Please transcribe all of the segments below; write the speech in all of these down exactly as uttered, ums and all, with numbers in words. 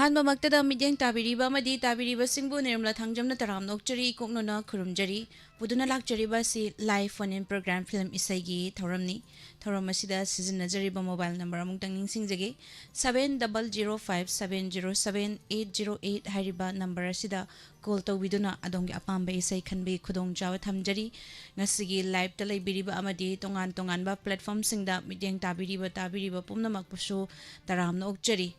ꯑꯍꯥꯟꯕꯃꯛꯇꯗ ꯃꯤꯠꯌꯦꯡ ꯇꯥꯕꯤꯔꯤꯕ ꯑꯃꯗꯤ ꯇꯥꯕꯤꯔꯤꯕꯁꯤꯡꯕꯨ ꯅꯤꯔꯃꯂꯥ ꯊꯥꯡꯖꯝꯅ ꯇꯔꯥꯝꯅ ꯑꯣꯛꯆꯔꯤ, ꯏꯀꯣꯛꯅꯅ ꯈꯨꯔꯨꯝꯖꯔꯤ꯫ ꯄꯨꯗꯨꯅ ꯂꯥꯛꯆꯔꯤꯕ ꯑꯁꯤ live phone in program film ꯏꯁꯩꯒꯤ ꯊꯧꯔꯝꯅꯤ꯫ ꯊꯧꯔꯝ ꯑꯁꯤꯗ ꯁꯤꯖꯤꯟꯅꯖꯔꯤꯕ mobile number ꯑꯃꯨꯛꯇꯪ ꯅꯤꯡꯁꯤꯡꯖꯒꯦ, seven double zero five seven zero seven eight zero eight ꯍꯥꯏꯔꯤꯕ number ꯑꯁꯤꯗ call ꯇꯧꯕꯤꯗꯨꯅ ꯑꯗꯣꯝꯒꯤ ꯑꯄꯥꯝꯕ ꯏꯁꯩ ꯈꯟꯕꯒꯤ ꯈꯨꯗꯣꯡꯆꯥꯕ ꯊꯝꯖꯔꯤ꯫ ꯉꯁꯤꯒꯤ liveꯇ ꯂꯩꯕꯤꯔꯤꯕ ꯑꯃꯗꯤ ꯇꯣꯉꯥꯟ ꯇꯣꯉꯥꯟꯕ platformꯁꯤꯡꯗ ꯃꯤꯠꯌꯦꯡ ꯇꯥꯕꯤꯔꯤꯕ ꯇꯥꯕꯤꯔꯤꯕ ꯄꯨꯝꯅꯃꯛꯄꯨꯁꯨ ꯇꯔꯥꯝꯅ ꯑꯣꯛꯆꯔꯤ꯫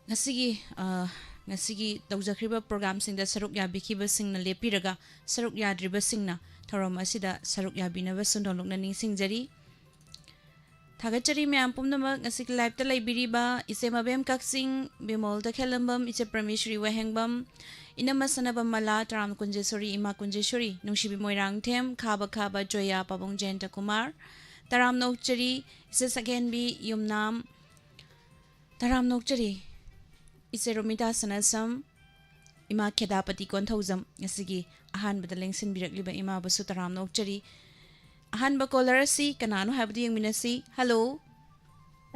ꯉꯁꯤꯒꯤ, ꯑ, ꯉꯁꯤꯒꯤ ꯇꯧꯖꯈ꯭ꯔꯤꯕ programꯁꯤꯡꯗ ꯁꯔꯨꯛ ꯌꯥꯕꯤꯈꯤꯕꯁꯤꯡꯅ ꯂꯦꯞꯄꯤꯔꯒ, ꯁꯔꯨꯛ ꯌꯥꯗ꯭ꯔꯤꯕꯁꯤꯡꯅ ꯊꯧꯔꯝ ꯑꯁꯤꯗ ꯁꯔꯨꯛ ꯌꯥꯕꯤꯅꯕꯁꯨ ꯅꯣꯂꯨꯛꯅ ꯅꯤꯡꯁꯤꯡꯖꯔꯤ꯫ ꯊꯥꯒꯠꯆꯔꯤ ꯃꯌꯥꯝ ꯄꯨꯝꯅꯃꯛ꯫ ꯉꯁꯤꯒꯤ liveꯇ ꯂꯩꯕꯤꯔꯤꯕ ꯏꯆꯦ ꯃꯕꯦꯝ ꯀꯛꯆꯤꯡ, ꯕꯤꯃꯣꯜ ꯇꯈꯦꯜꯂꯝꯕꯝ, ꯏꯆꯦ ꯄ꯭ꯔꯃꯦꯁ꯭ꯋꯔꯤ ꯋꯥꯍꯦꯡꯕꯝ, ꯏꯅꯝꯃ ꯁꯅꯥꯕꯝ ꯃꯂꯥ, ꯇꯔꯥꯝ ꯀꯨꯟꯖꯦꯁ꯭ꯋꯔꯤ, ꯏꯃꯥ ꯀꯨꯟꯖꯦꯁ꯭ꯋꯔꯤ, ꯅꯨꯡꯁꯤꯕꯤ ꯃꯣꯏꯔꯥꯡꯊꯦꯝ, ꯈꯥꯕ ꯈꯥꯕ, ꯖꯣꯌꯥ, ꯄꯥꯕꯨꯡ ꯖꯌꯟꯇ ꯀꯨꯃꯥꯔ, ꯇꯔꯥꯝꯅ ꯑꯣꯛꯆꯔꯤ, ꯏꯆꯦ ꯁꯛꯍꯦꯟꯕꯤ ꯌꯨꯝꯅꯥꯝ, ꯇꯔꯥꯝꯅ ꯑꯣꯛꯆꯔꯤ꯫ ꯏꯆꯦ ꯔꯣꯃꯤꯇꯥ ꯁꯅꯥꯁꯝ, ꯏꯃꯥ ꯈꯦꯗꯥꯄꯇꯤ ꯀꯣꯟꯊꯧꯖꯝ, ꯉꯁꯤꯒꯤ ꯑꯍꯥꯟꯕꯗ ꯂꯦꯡꯁꯤꯟꯕꯤꯔꯛꯂꯤꯕ ꯏꯃꯥꯕꯨꯁꯨ ꯇꯔꯥꯝꯅ ꯑꯣꯛꯆꯔꯤ꯫ ꯑꯍꯥꯟꯕ caller ꯑꯁꯤ ꯀꯅꯥꯅꯣ ꯍꯥꯏꯕꯗꯨ ꯌꯦꯡꯃꯤꯟꯅꯁꯤ꯫ Hello꯫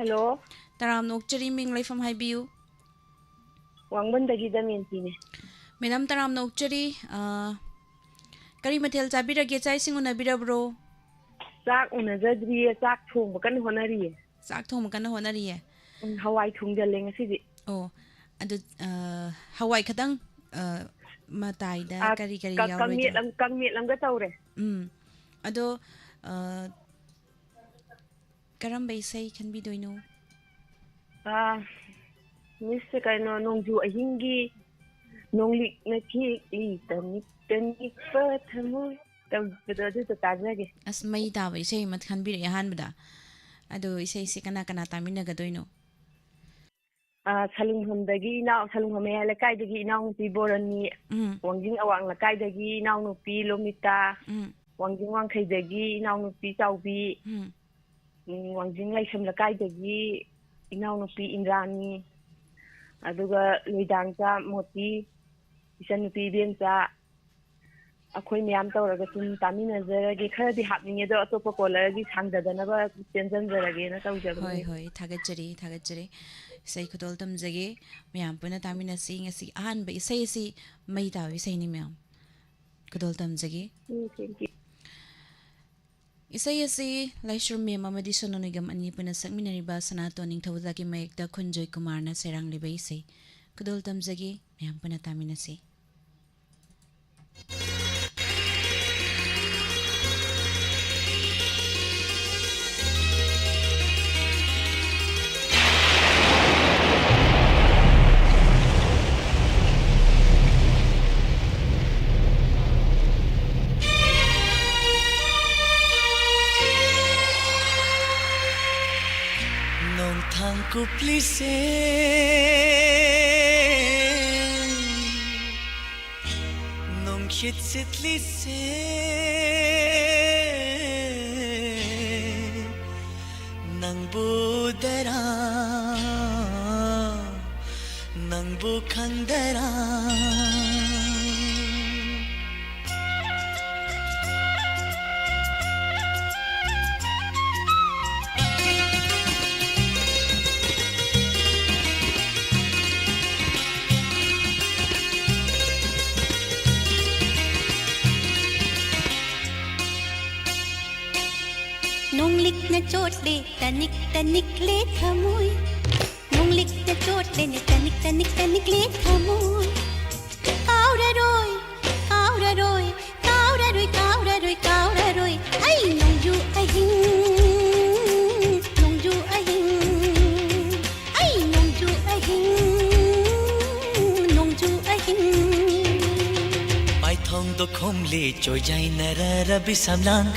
Hello꯫ ꯇꯔꯥꯝꯅ ꯑꯣꯛꯆꯔꯤ, ꯃꯤꯡ ꯂꯩꯐꯝ ꯍꯥꯏꯕꯤꯌꯨ꯫ ꯋꯥꯡꯕꯟꯗꯒꯤ ꯗꯃꯌꯟꯇꯤꯅꯦ꯫ Madam, ꯇꯔꯥꯝꯅ ꯑꯣꯛꯆꯔꯤ꯫ ꯑ, ꯀꯔꯤ ꯃꯊꯦꯜ ꯆꯥꯕꯤꯔꯒꯦ? ꯆꯥꯛ ꯏꯁꯤꯡ ꯎꯅꯕꯤꯔꯕ꯭ꯔꯣ? ꯆꯥꯛ ꯎꯅꯖꯗ꯭ꯔꯤꯌꯦ, ꯆꯥꯛ ꯊꯣꯡꯕ ꯀꯟꯅ ꯍꯣꯠꯅꯔꯤꯌꯦ꯫ ꯆꯥꯛ ꯊꯣꯡꯕ ꯀꯟꯅ ꯍꯣꯠꯅꯔꯤꯌꯦ꯫ ꯎꯝ, ꯍꯋꯥꯏ ꯊꯣꯡꯖꯜꯂꯦ ꯉꯁꯤꯗꯤ꯫ ꯑꯣ, ꯑꯗꯨ, ꯑ, ꯍꯋꯥꯏ ꯈꯇꯪ, ꯑ, ꯃꯇꯥꯏꯗ ꯑ, ꯀꯔꯤ ꯀꯔꯤ ꯀ-, ꯌꯥꯎꯔꯣꯏꯗ꯭ꯔꯣ? ꯀꯪꯃꯦꯠ ꯑꯝ-, ꯀꯪꯃꯦꯠ ꯑꯝꯒ ꯇꯧꯔꯦ꯫ ꯎꯝ, ꯑꯗꯣ, ꯑ, ꯀꯔꯝꯕ ꯏꯁꯩ ꯈꯟꯕꯤꯗꯣꯏꯅꯣ? ꯑ, Miss ꯀꯩꯅꯣ, ꯅꯣꯡꯖꯨ ꯑꯍꯤꯡꯒꯤ "ꯅꯣꯡꯂꯤꯛꯅ ꯈꯤꯛꯂꯤ ꯇꯅꯤꯛ ꯇꯅꯤꯛꯄ ꯊꯃꯣꯏ" ꯇꯧꯕꯗꯣ, ꯑꯗꯨꯗꯣ ꯇꯥꯖꯒꯦ꯫ ꯑꯁ, ꯃꯩ ꯇꯥꯕ ꯏꯁꯩ ꯑꯃ ꯈꯟꯕꯤꯔꯛꯑꯦ ꯑꯍꯥꯟꯕꯗ꯫ ꯑꯗꯣ ꯏꯁꯩꯁꯦ ꯀꯅꯥ ꯀꯅꯥ ꯇꯥꯃꯤꯟꯅꯒꯗꯣꯏꯅꯣ? ꯑ, ꯁꯂꯨꯡꯐꯝꯗꯒꯤ ꯏꯅꯥꯎ-, ꯁꯂꯨꯡꯐꯝ ꯃꯌꯥꯏ ꯂꯩꯀꯥꯏꯗꯒꯤ ꯏꯅꯥꯎꯅꯨꯄꯤ ꯕꯣꯔꯅꯤ, ꯎꯝ꯫ ꯋꯥꯡꯖꯤꯡ ꯑꯋꯥꯡ ꯂꯩꯀꯥꯏꯗꯒꯤ ꯏꯅꯥꯎꯅꯨꯄꯤ ꯂꯣꯃꯤꯇꯥ, ꯎꯝ꯫ ꯋꯥꯡꯖꯤꯡ ꯋꯥꯡꯈꯩꯗꯒꯤ ꯏꯅꯥꯎꯅꯨꯄꯤ ꯆꯥꯎꯕꯤ, ꯎꯝ꯫ ꯎꯝ, ꯋꯥꯡꯖꯤꯡ ꯂꯥꯏꯁ꯭ꯔꯝ ꯂꯩꯀꯥꯏꯗꯒꯤ ꯏꯅꯥꯎꯅꯨꯄꯤ ꯏꯟꯗ꯭ꯔꯥꯅꯤ, ꯑꯗꯨꯒ ꯂꯣꯏꯗꯥꯡꯆꯥ ꯃꯣꯇꯤ, ꯏꯆꯟꯅꯨꯄꯤ ꯏꯕꯦꯝꯆꯥ, ꯑꯩꯈꯣꯏ ꯃꯌꯥꯝ ꯇꯧꯔꯒ ꯁꯨꯝ ꯇꯥꯃꯤꯟꯅꯖꯔꯒꯦ꯫ ꯈꯔꯗꯤ ꯍꯥꯞꯅꯤꯡꯉꯦ, ꯑꯗꯣ ꯑꯇꯣꯞꯄ caller ꯒꯤ ꯁꯥꯡꯗꯗꯅꯕ ꯆꯦꯟꯖꯟꯖꯔꯒꯦꯅ ꯇꯧꯖꯕꯅꯤ꯫ ꯍꯣꯏ, ꯍꯣꯏ, ꯊꯥꯒꯠꯆꯔꯤ, ꯊꯥꯒꯠꯆꯔꯤ꯫ ꯏꯁꯩ ꯈꯨꯗꯣꯜ ꯇꯝꯖꯒꯦ꯫ ꯃꯌꯥꯝ ꯄꯨꯟꯅ ꯇꯥꯃꯤꯟꯅꯁꯤ꯫ ꯉꯁꯤ ꯑꯍꯥꯟꯕ ꯏꯁꯩ ꯑꯁꯤ ꯃꯩ ꯇꯥꯕ ꯏꯁꯩꯅꯤ ꯃꯌꯥꯝ꯫ ꯈꯨꯗꯣꯜ ꯇꯝꯖꯒꯦ꯫ ꯎꯝ, thank you꯫ ꯏꯁꯩ ꯑꯁꯤ ꯂꯥꯏꯁ꯭ꯔꯝ ꯃꯦꯝ ꯑꯃꯗꯤ ꯁꯣꯅꯨ ꯅꯤꯒꯝ ꯑꯅꯤ ꯄꯨꯟꯅ ꯁꯛꯃꯤꯟꯅꯔꯤꯕ ꯁꯅꯥꯇꯣꯟ ꯅꯤꯡꯊꯧꯖꯥꯒꯤ ꯃꯥꯌꯦꯛꯇ ꯈꯨꯟꯖꯣꯏ ꯀꯨꯃꯥꯔꯅ ꯁꯩꯔꯥꯡꯂꯤꯕ ꯏꯁꯩ꯫ ꯈꯨꯗꯣꯜ ꯇꯝꯖꯒꯦ, ꯃꯌꯥꯝ ꯄꯨꯟꯅ ꯇꯥꯃꯤꯟꯅꯁꯤ꯫ Nongthang kuplise, nongkhit sitlise, nangbu dara, nangbu khangdara. Nonglikna chotle, tanik tanik le thamoi. Nonglikna chotle ne, tanik tanik tanik le thamoi. Kauraroi, kauraroi, kauraroi, kauraroi, kauraroi. Ai nongju ahing, nongju ahing. Ai nongju ahing, nongju ahing. Maithong dokhom le choijai nara rabi samlang.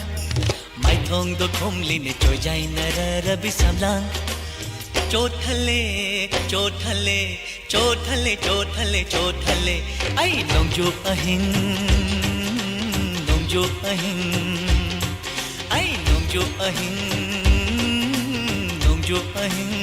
Maithong dokhom le ne choijai nara rabi samlang. Chothale, chothale, chothale, chothale, chothale. Ai nongju ahing, nongju ahing. Ai nongju ahing, nongju ahing.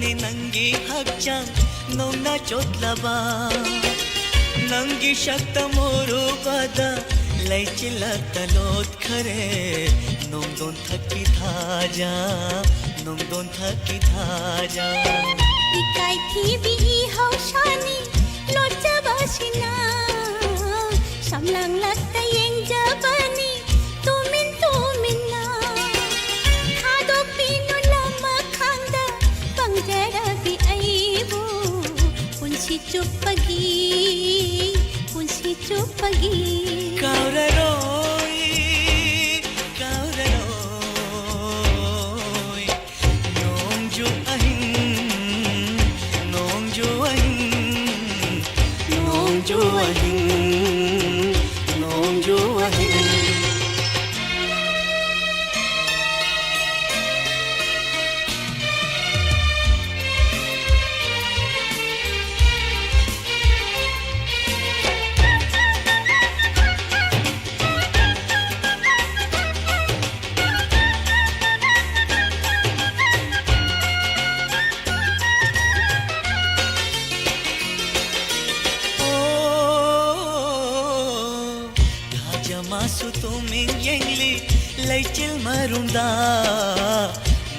ꯅꯪꯒꯤ ꯍꯛꯆꯥꯡ ꯅꯣꯡꯅ ꯆꯣꯠꯂꯕ, ꯅꯪꯒꯤ ꯁꯛꯇꯝ ꯎꯔꯨꯕꯗ ꯂꯩꯆꯤꯜꯂꯛꯇ ꯂꯣꯠꯈꯔꯦ꯫ ꯅꯣꯡꯗꯣꯟ ꯊꯛꯀꯤ ꯊꯥꯖ, ꯅꯣꯡꯗꯣꯟ ꯊꯛꯀꯤ ꯊꯥꯖ꯫ ꯏꯀꯥꯏꯊꯤꯕꯤ ꯏꯍꯧꯁꯥꯅꯤ ꯂꯣꯠꯆꯕꯁꯤꯅ, ꯁꯝꯂꯥꯡꯂꯛꯇ ꯌꯦꯡꯖꯕꯅꯤ ꯇꯨꯃꯤꯟ ꯇꯨꯃꯤꯟꯅ꯫ ꯊꯥꯗꯣꯛꯄꯤꯅꯨ ꯂꯃꯈꯥꯡꯗ ꯄꯪꯖꯔꯕꯤ ꯑꯩꯕꯨ, ꯄꯨꯟꯁꯤ ꯆꯨꯞꯄꯒꯤ, ꯄꯨꯟꯁꯤ ꯆꯨꯞꯄꯒꯤ꯫ ꯀꯥꯎꯔꯔꯣꯏ, ꯀꯥꯎꯔꯔꯣꯏ꯫ ꯅꯣꯡꯖꯨ ꯑꯍꯤꯡ, ꯅꯣꯡꯖꯨ ꯑꯍꯤꯡ, ꯅꯣꯡꯖꯨ ꯑꯍꯤꯡ, ꯅꯣꯡꯖꯨ ꯑꯍꯤꯡ꯫ ꯊꯥꯖ ꯃꯥꯁꯨ ꯇꯨꯃꯤꯟ ꯌꯦꯡꯂꯤ ꯂꯩꯆꯤꯜ ꯃꯔꯨꯝꯗ,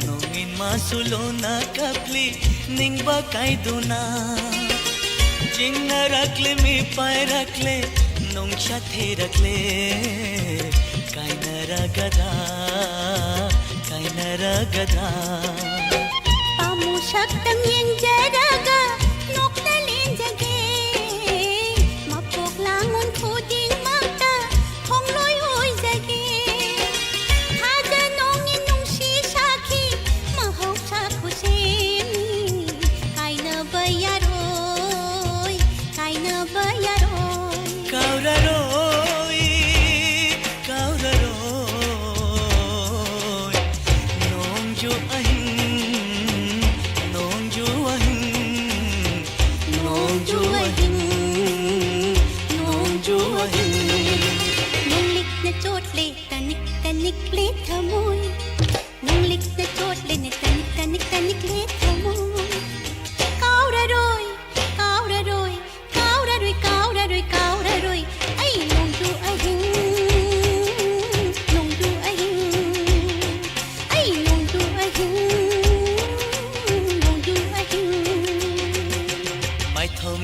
ꯅꯣꯡꯏꯟ ꯃꯥꯁꯨ ꯂꯣꯟꯅ ꯀꯞꯂꯤ ꯅꯤꯡꯕ ꯀꯥꯏꯗꯨꯅ꯫ ꯆꯤꯡꯅꯔꯛꯂꯦ ꯃꯤ ꯄꯥꯏꯔꯛꯂꯦ ꯅꯨꯡꯁꯥ ꯊꯤꯔꯛꯂꯦ, ꯀꯥꯏꯅꯔꯒꯗ꯭ꯔꯥ, ꯀꯥꯏꯅꯔꯒꯗ꯭ꯔꯥ꯫ ꯄꯥꯝꯃꯨ ꯁꯛꯇꯝ ꯌꯦꯡꯖꯔꯒ ꯅꯣꯛꯅ ꯂꯦꯟꯖꯒꯦ, ꯃꯄꯣꯛ ꯂꯥꯡꯉꯣꯟ ꯈꯨꯗꯤꯡꯃꯛꯇ ꯈꯣꯡꯂꯣꯏ ꯑꯣꯏꯖꯒꯦ꯫ ꯊꯥꯖ ꯅꯣꯡꯒꯤ ꯅꯨꯡꯁꯤ ꯁꯥꯈꯤ ꯃꯍꯧꯁꯥ ꯈꯨꯁꯦꯝꯅꯤ, ꯀꯥꯏꯅꯕ ꯌꯥꯔꯣꯏ, ꯀꯥꯏꯅꯕ ꯌꯥꯔꯣꯏ꯫ ꯀꯥꯎꯔꯔꯣꯏ, ꯀꯥꯎꯔꯔꯣꯏ꯫ ꯅꯣꯡꯖꯨ ꯑꯍꯤꯡ, ꯅꯣꯡꯖꯨ ꯑꯍꯤꯡ꯫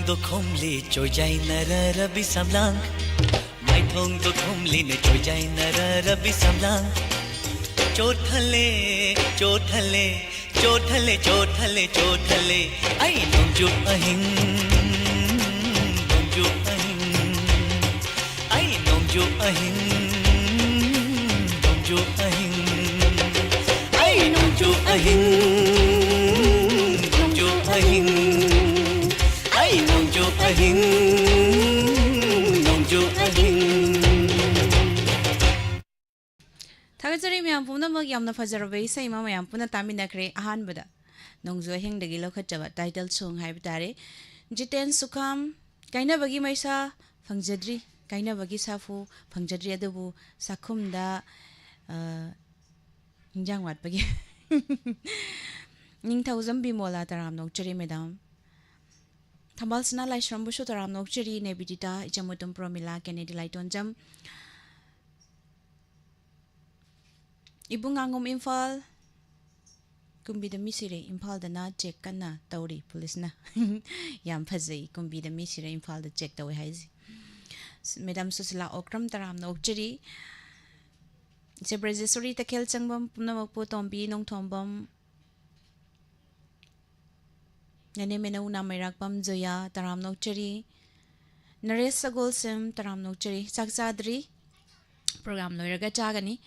ꯗꯣꯈꯣꯝꯂꯤ ꯆꯣꯏꯖꯥꯏꯅꯔꯔꯕꯤ ꯁꯝꯂꯥꯡ, ꯃꯥꯏꯊꯣꯡ ꯗꯣꯈꯣꯝꯂꯤꯅ ꯆꯣꯏꯖꯥꯏꯅꯔꯔꯕꯤ ꯁꯝꯂꯥꯡ, ꯆꯣꯊꯂꯦ, ꯆꯣꯊꯂꯦ, ꯆꯣꯊꯂꯦ, ꯆꯣꯊꯂꯦ, ꯆꯣꯊꯂꯦ, ꯑꯩ ꯅꯣꯡꯖꯨ ꯑꯍꯤꯡ, ꯅꯣꯡꯖꯨ ꯑꯍꯤꯡ, ꯑꯩ ꯅꯣꯡꯖꯨ ꯑꯍꯤꯡ, ꯅꯣꯡꯖꯨ ꯑꯍꯤꯡ, ꯑꯩ ꯅꯣꯡꯖꯨ ꯑꯍꯤꯡ, ꯅꯣꯡꯖꯨ ꯑꯍꯤꯡ, ꯑꯩ ꯅꯣꯡꯖꯨ ꯑꯍꯤꯡ, ꯅꯣꯡꯖꯨ ꯑꯍꯤꯡ꯫ ꯊꯥꯒꯠꯆꯔꯤ ꯃꯌꯥꯝ ꯄꯨꯝꯅꯃꯛ, ꯌꯥꯝꯅ ꯐꯖꯔꯕ ꯏꯁꯩ ꯑꯃ ꯃꯌꯥꯝ ꯄꯨꯟꯅ ꯇꯥꯃꯤꯟꯅꯈ꯭ꯔꯦ꯫ ꯑꯍꯥꯟꯕꯗ ꯅꯣꯡꯖꯨ ꯑꯍꯤꯡꯗꯒꯤ ꯂꯧꯈꯠꯆꯕ title song ꯍꯥꯏꯕ ꯇꯥꯔꯦ꯫ ꯖꯤꯇꯦꯟ ꯁꯨꯈꯥꯝ, ꯀꯥꯏꯅꯕꯒꯤ ꯃꯩꯁꯥ ꯐꯪꯖꯗ꯭ꯔꯤ, ꯀꯥꯏꯅꯕꯒꯤ ꯁꯥꯐꯨ ꯐꯪꯖꯗ꯭ꯔꯤ, ꯑꯗꯨꯕꯨ ꯆꯥꯛꯈꯨꯝꯗ, ꯑ, ꯏꯟꯖꯥꯡ ꯋꯥꯠꯄꯒꯤ꯫ ꯅꯤꯡꯊꯧꯖꯝ ꯕꯤꯃꯣꯂꯥ, ꯇꯔꯥꯝꯅ ꯑꯣꯛꯆꯔꯤ ꯃꯦꯗꯥꯝ꯫ ꯊꯝꯕꯥꯜ ꯁꯅꯥ ꯂꯥꯏꯁ꯭ꯔꯝꯕꯨꯁꯨ ꯇꯔꯥꯝꯅ ꯑꯣꯛꯆꯔꯤ, ꯅꯦꯕꯤꯗꯤꯇꯥ, ꯏꯆꯝ ꯃꯨꯇꯨꯝ ꯄ꯭ꯔꯣꯃꯤꯂꯥ, ꯀꯦꯅꯦꯗꯤ ꯂꯥꯏꯇꯣꯟꯖꯝ꯫ ꯏꯕꯨꯡꯉꯥꯉꯣꯝ ꯏꯝꯐꯥꯜ, ꯀꯨꯝꯕꯤꯗ ꯃꯤ ꯁꯤꯔꯦ, ꯏꯝꯐꯥꯜꯗꯅ check ꯀꯟꯅ ꯇꯧꯔꯤ ꯄꯨꯂꯤꯁꯅ꯫ ꯌꯥꯝ ꯐꯖꯩ, ꯀꯨꯝꯕꯤꯗ ꯃꯤ ꯁꯤꯔꯦ, ꯏꯝꯐꯥꯜꯗ check ꯇꯧꯋꯦ ꯍꯥꯏꯁꯦ꯫ ꯃꯦꯗꯥꯝ ꯁꯨꯁꯤꯂꯥ ꯑꯣꯀ꯭ꯔꯝ, ꯇꯔꯥꯝꯅ ꯑꯣꯛꯆꯔꯤ꯫ ꯏꯆꯦ ꯕ꯭ꯔꯖꯦꯁꯣꯔꯤ ꯇꯈꯦꯜ ꯆꯪꯕꯝ ꯄꯨꯝꯅꯃꯛꯄꯨ, ꯇꯣꯝꯕꯤ ꯅꯣꯡꯊꯣꯝꯕꯝ, ꯅꯦꯅꯦ ꯃꯦꯅꯧ ꯅꯥꯃꯩꯔꯥꯛꯄꯝ ꯖꯣꯌꯥ, ꯇꯔꯥꯝꯅ ꯑꯣꯛꯆꯔꯤ꯫ ꯅꯔꯦꯁ ꯁꯒꯣꯜꯁꯦꯝ, ꯇꯔꯥꯝꯅ ꯑꯣꯛꯆꯔꯤ꯫ ꯆꯥꯛ ꯆꯥꯗ꯭ꯔꯤ, program ꯂꯣꯏꯔꯒ ꯆꯥꯒꯅꯤ꯫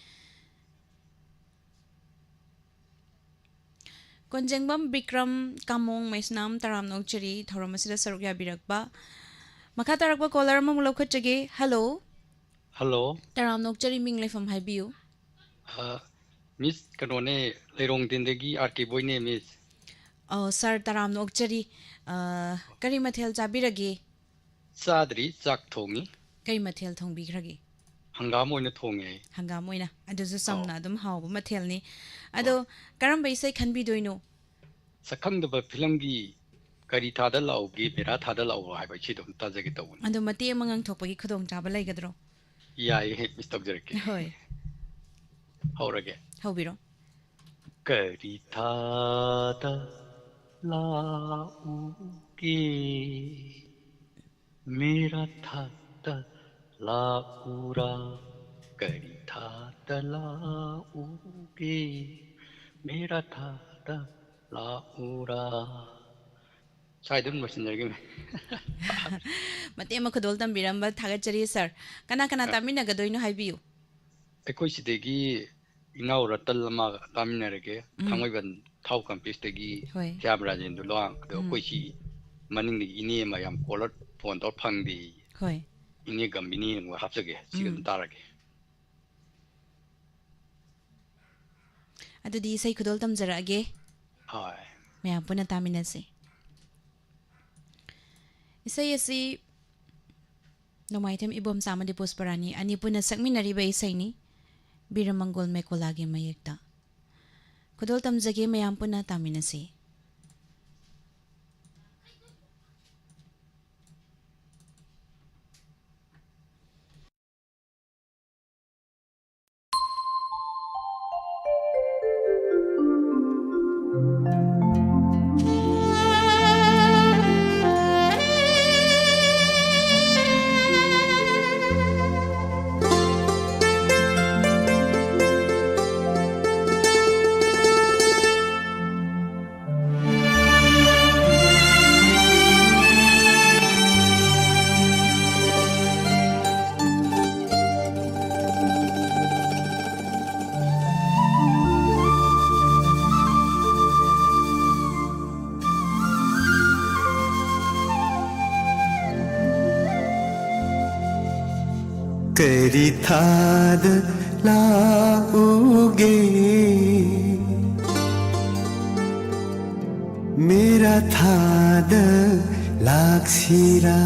ꯀꯣꯟꯖꯦꯡꯕꯝ ꯕꯤꯀ꯭ꯔꯝ ꯀꯥꯃꯣꯡ ꯃꯩꯁꯅꯥꯝ, ꯇꯔꯥꯝꯅ ꯑꯣꯛꯆꯔꯤ ꯊꯧꯔꯝ ꯑꯁꯤꯗ ꯁꯔꯨꯛ ꯌꯥꯕꯤꯔꯛꯄ꯫ ꯃꯈꯥ ꯇꯥꯔꯛꯄ caller ꯑꯃꯃꯨꯛ ꯂꯧꯈꯠꯆꯒꯦ꯫ Hello꯫ Hello꯫ ꯇꯔꯥꯝꯅ ꯑꯣꯛꯆꯔꯤ, ꯃꯤꯡ ꯂꯩꯐꯝ ꯍꯥꯏꯕꯤꯌꯨ꯫ ꯑ, Miss ꯀꯩꯅꯣꯅꯦ, ꯂꯩꯔꯣꯡꯗꯤꯟꯗꯒꯤ ꯑꯥꯔ ꯀꯦ ꯕꯣꯏꯅꯦ, Miss꯫ ꯑꯣ, sir, ꯇꯔꯥꯝꯅ ꯑꯣꯛꯆꯔꯤ꯫ ꯑ, ꯀꯔꯤ ꯃꯊꯦꯜ ꯆꯥꯕꯤꯔꯒꯦ? ꯆꯥꯗ꯭ꯔꯤ, ꯆꯥꯛ ꯊꯣꯡꯉꯤ꯫ ꯀꯩ ꯃꯊꯦꯜ ꯊꯣꯡꯕꯤꯈ꯭ꯔꯒꯦ? ꯍꯪꯒꯥꯝ ꯑꯣꯏꯅ ꯊꯣꯡꯉꯦ ꯑꯩ꯫ ꯍꯪꯒꯥꯝ ꯑꯣꯏꯅ? ꯑꯗꯨꯁꯨ ꯆꯝꯅ ꯑꯧ꯫ ꯑꯗꯨꯝ ꯍꯥꯎꯕ ꯃꯊꯦꯜꯅꯤ꯫ ꯑꯗꯣ ꯑꯧ꯫ ꯀꯔꯝꯕ ꯏꯁꯩ ꯈꯟꯕꯤꯗꯣꯏꯅꯣ? ꯁꯛꯈꯪꯗꯕ ꯐꯤꯂꯝꯒꯤ ꯀꯔꯤ ꯊꯥꯗ ꯂꯥꯛꯎꯒꯦ, ꯕꯦꯔꯥ ꯊꯥꯗ ꯂꯥꯛꯎ ꯍꯥꯏꯕ ꯏꯁꯩꯗꯣ ꯑꯝꯇ ꯇꯥꯖꯒꯦ ꯇꯧꯕꯅꯤ꯫ ꯑꯗꯣ ꯃꯇꯦꯛ ꯑꯃ ꯉꯪꯊꯣꯛꯄꯒꯤ ꯈꯨꯗꯣꯡꯆꯥꯕ ꯂꯩꯒꯗ꯭ꯔꯣ? ꯌꯥꯏꯌꯦ, Miss, ꯇꯧꯖꯔꯛꯀꯦ꯫ ꯍꯣꯏ꯫ ꯍꯧꯔꯒꯦ꯫ ꯍꯧꯕꯤꯔꯣ꯫ ꯀꯔꯤ ꯊꯥꯗ ꯂꯥꯛꯎꯒꯦ, ꯃꯦꯔꯥ ꯊꯥꯗ ꯂꯥꯛꯎꯔꯥ, ꯀꯔꯤ ꯊꯥꯗ ꯂꯥꯛꯎꯒꯦ, ꯃꯦꯔꯥ ꯊꯥꯗ ꯂꯥꯛꯎꯔꯥ꯫ ꯁ꯭ꯋꯥꯏꯗ ꯑꯗꯨꯝ ꯂꯣꯏꯁꯤꯟꯖꯔꯒꯦ, ꯃꯦꯝ꯫ ꯃꯇꯦꯛ ꯑꯃ ꯈꯨꯗꯣꯜ ꯇꯝꯕꯤꯔꯝꯕ ꯊꯥꯒꯠꯆꯔꯤ, ꯁꯥꯔ꯫ ꯀꯅꯥ ꯀꯅꯥ ꯑ꯫ ꯇꯥꯃꯤꯟꯅꯒꯗꯣꯏꯅꯣ ꯍꯥꯏꯕꯤꯌꯨ꯫ ꯑꯩꯈꯣꯏ ꯁꯤꯗꯒꯤ ꯏꯅꯥꯎ ꯔꯇꯟ ꯑꯃ ꯇꯥꯃꯤꯟꯅꯔꯒꯦ, ꯎꯝ꯫ ꯊꯥꯡꯃꯩꯕꯟ ꯊꯥꯎ ꯀꯝꯄ꯭ꯂꯦꯛꯁꯇꯒꯤ ꯍꯣꯏ꯫ ꯊꯤꯌꯥꯝ ꯔꯥꯖꯦꯟꯗꯨ ꯂꯣ꯫ ꯑꯗꯣ ꯎꯝ꯫ ꯑꯩꯈꯣꯏ ꯁꯤ ꯃꯅꯤꯡꯗꯒꯤ ꯏꯅꯦ ꯑꯃ ꯌꯥꯝ ꯀꯣꯜꯂꯔ ꯐꯣꯟ ꯇꯧꯔ ꯐꯪꯗꯦ꯫ ꯍꯣꯏ꯫ ꯏꯅꯦ ꯒꯝꯚꯤꯅꯤ ꯑꯃ ꯍꯥꯞꯆꯒꯦ, ꯁꯤꯒ ꯑꯗꯨꯝ ꯎꯝ꯫ ꯇꯥꯔꯒꯦ꯫ ꯑꯗꯨꯗꯤ ꯏꯁꯩ ꯈꯨꯗꯣꯜ ꯇꯝꯖꯔꯛꯑꯒꯦ꯫ ꯍꯣꯏ꯫ ꯃꯌꯥꯝ ꯄꯨꯟꯅ ꯇꯥꯃꯤꯟꯅꯁꯤ꯫ ꯏꯁꯩ ꯑꯁꯤ ꯅꯣꯡꯃꯥꯏꯊꯦꯝ ꯏꯕꯣꯝꯆꯥ ꯑꯃꯗꯤ ꯄꯨꯁꯄꯔꯥꯅꯤ ꯑꯅꯤ ꯄꯨꯟꯅ ꯁꯛꯃꯤꯟꯅꯔꯤꯕ ꯏꯁꯩꯅꯤ, ꯕꯤꯔꯃꯪꯒꯣꯜ ꯃꯦꯀꯣꯂꯥꯒꯤ ꯃꯌꯦꯛꯇ꯫ ꯈꯨꯗꯣꯜ ꯇꯝꯖꯒꯦ, ꯃꯌꯥꯝ ꯄꯨꯟꯅ ꯇꯥꯃꯤꯟꯅꯁꯤ꯫ ꯀꯔꯤ ꯊꯥꯗ ꯂꯥꯛꯎꯒꯦ? ꯃꯦꯔꯥ ꯊꯥꯗ ꯂꯥꯛꯁꯤꯔꯥ?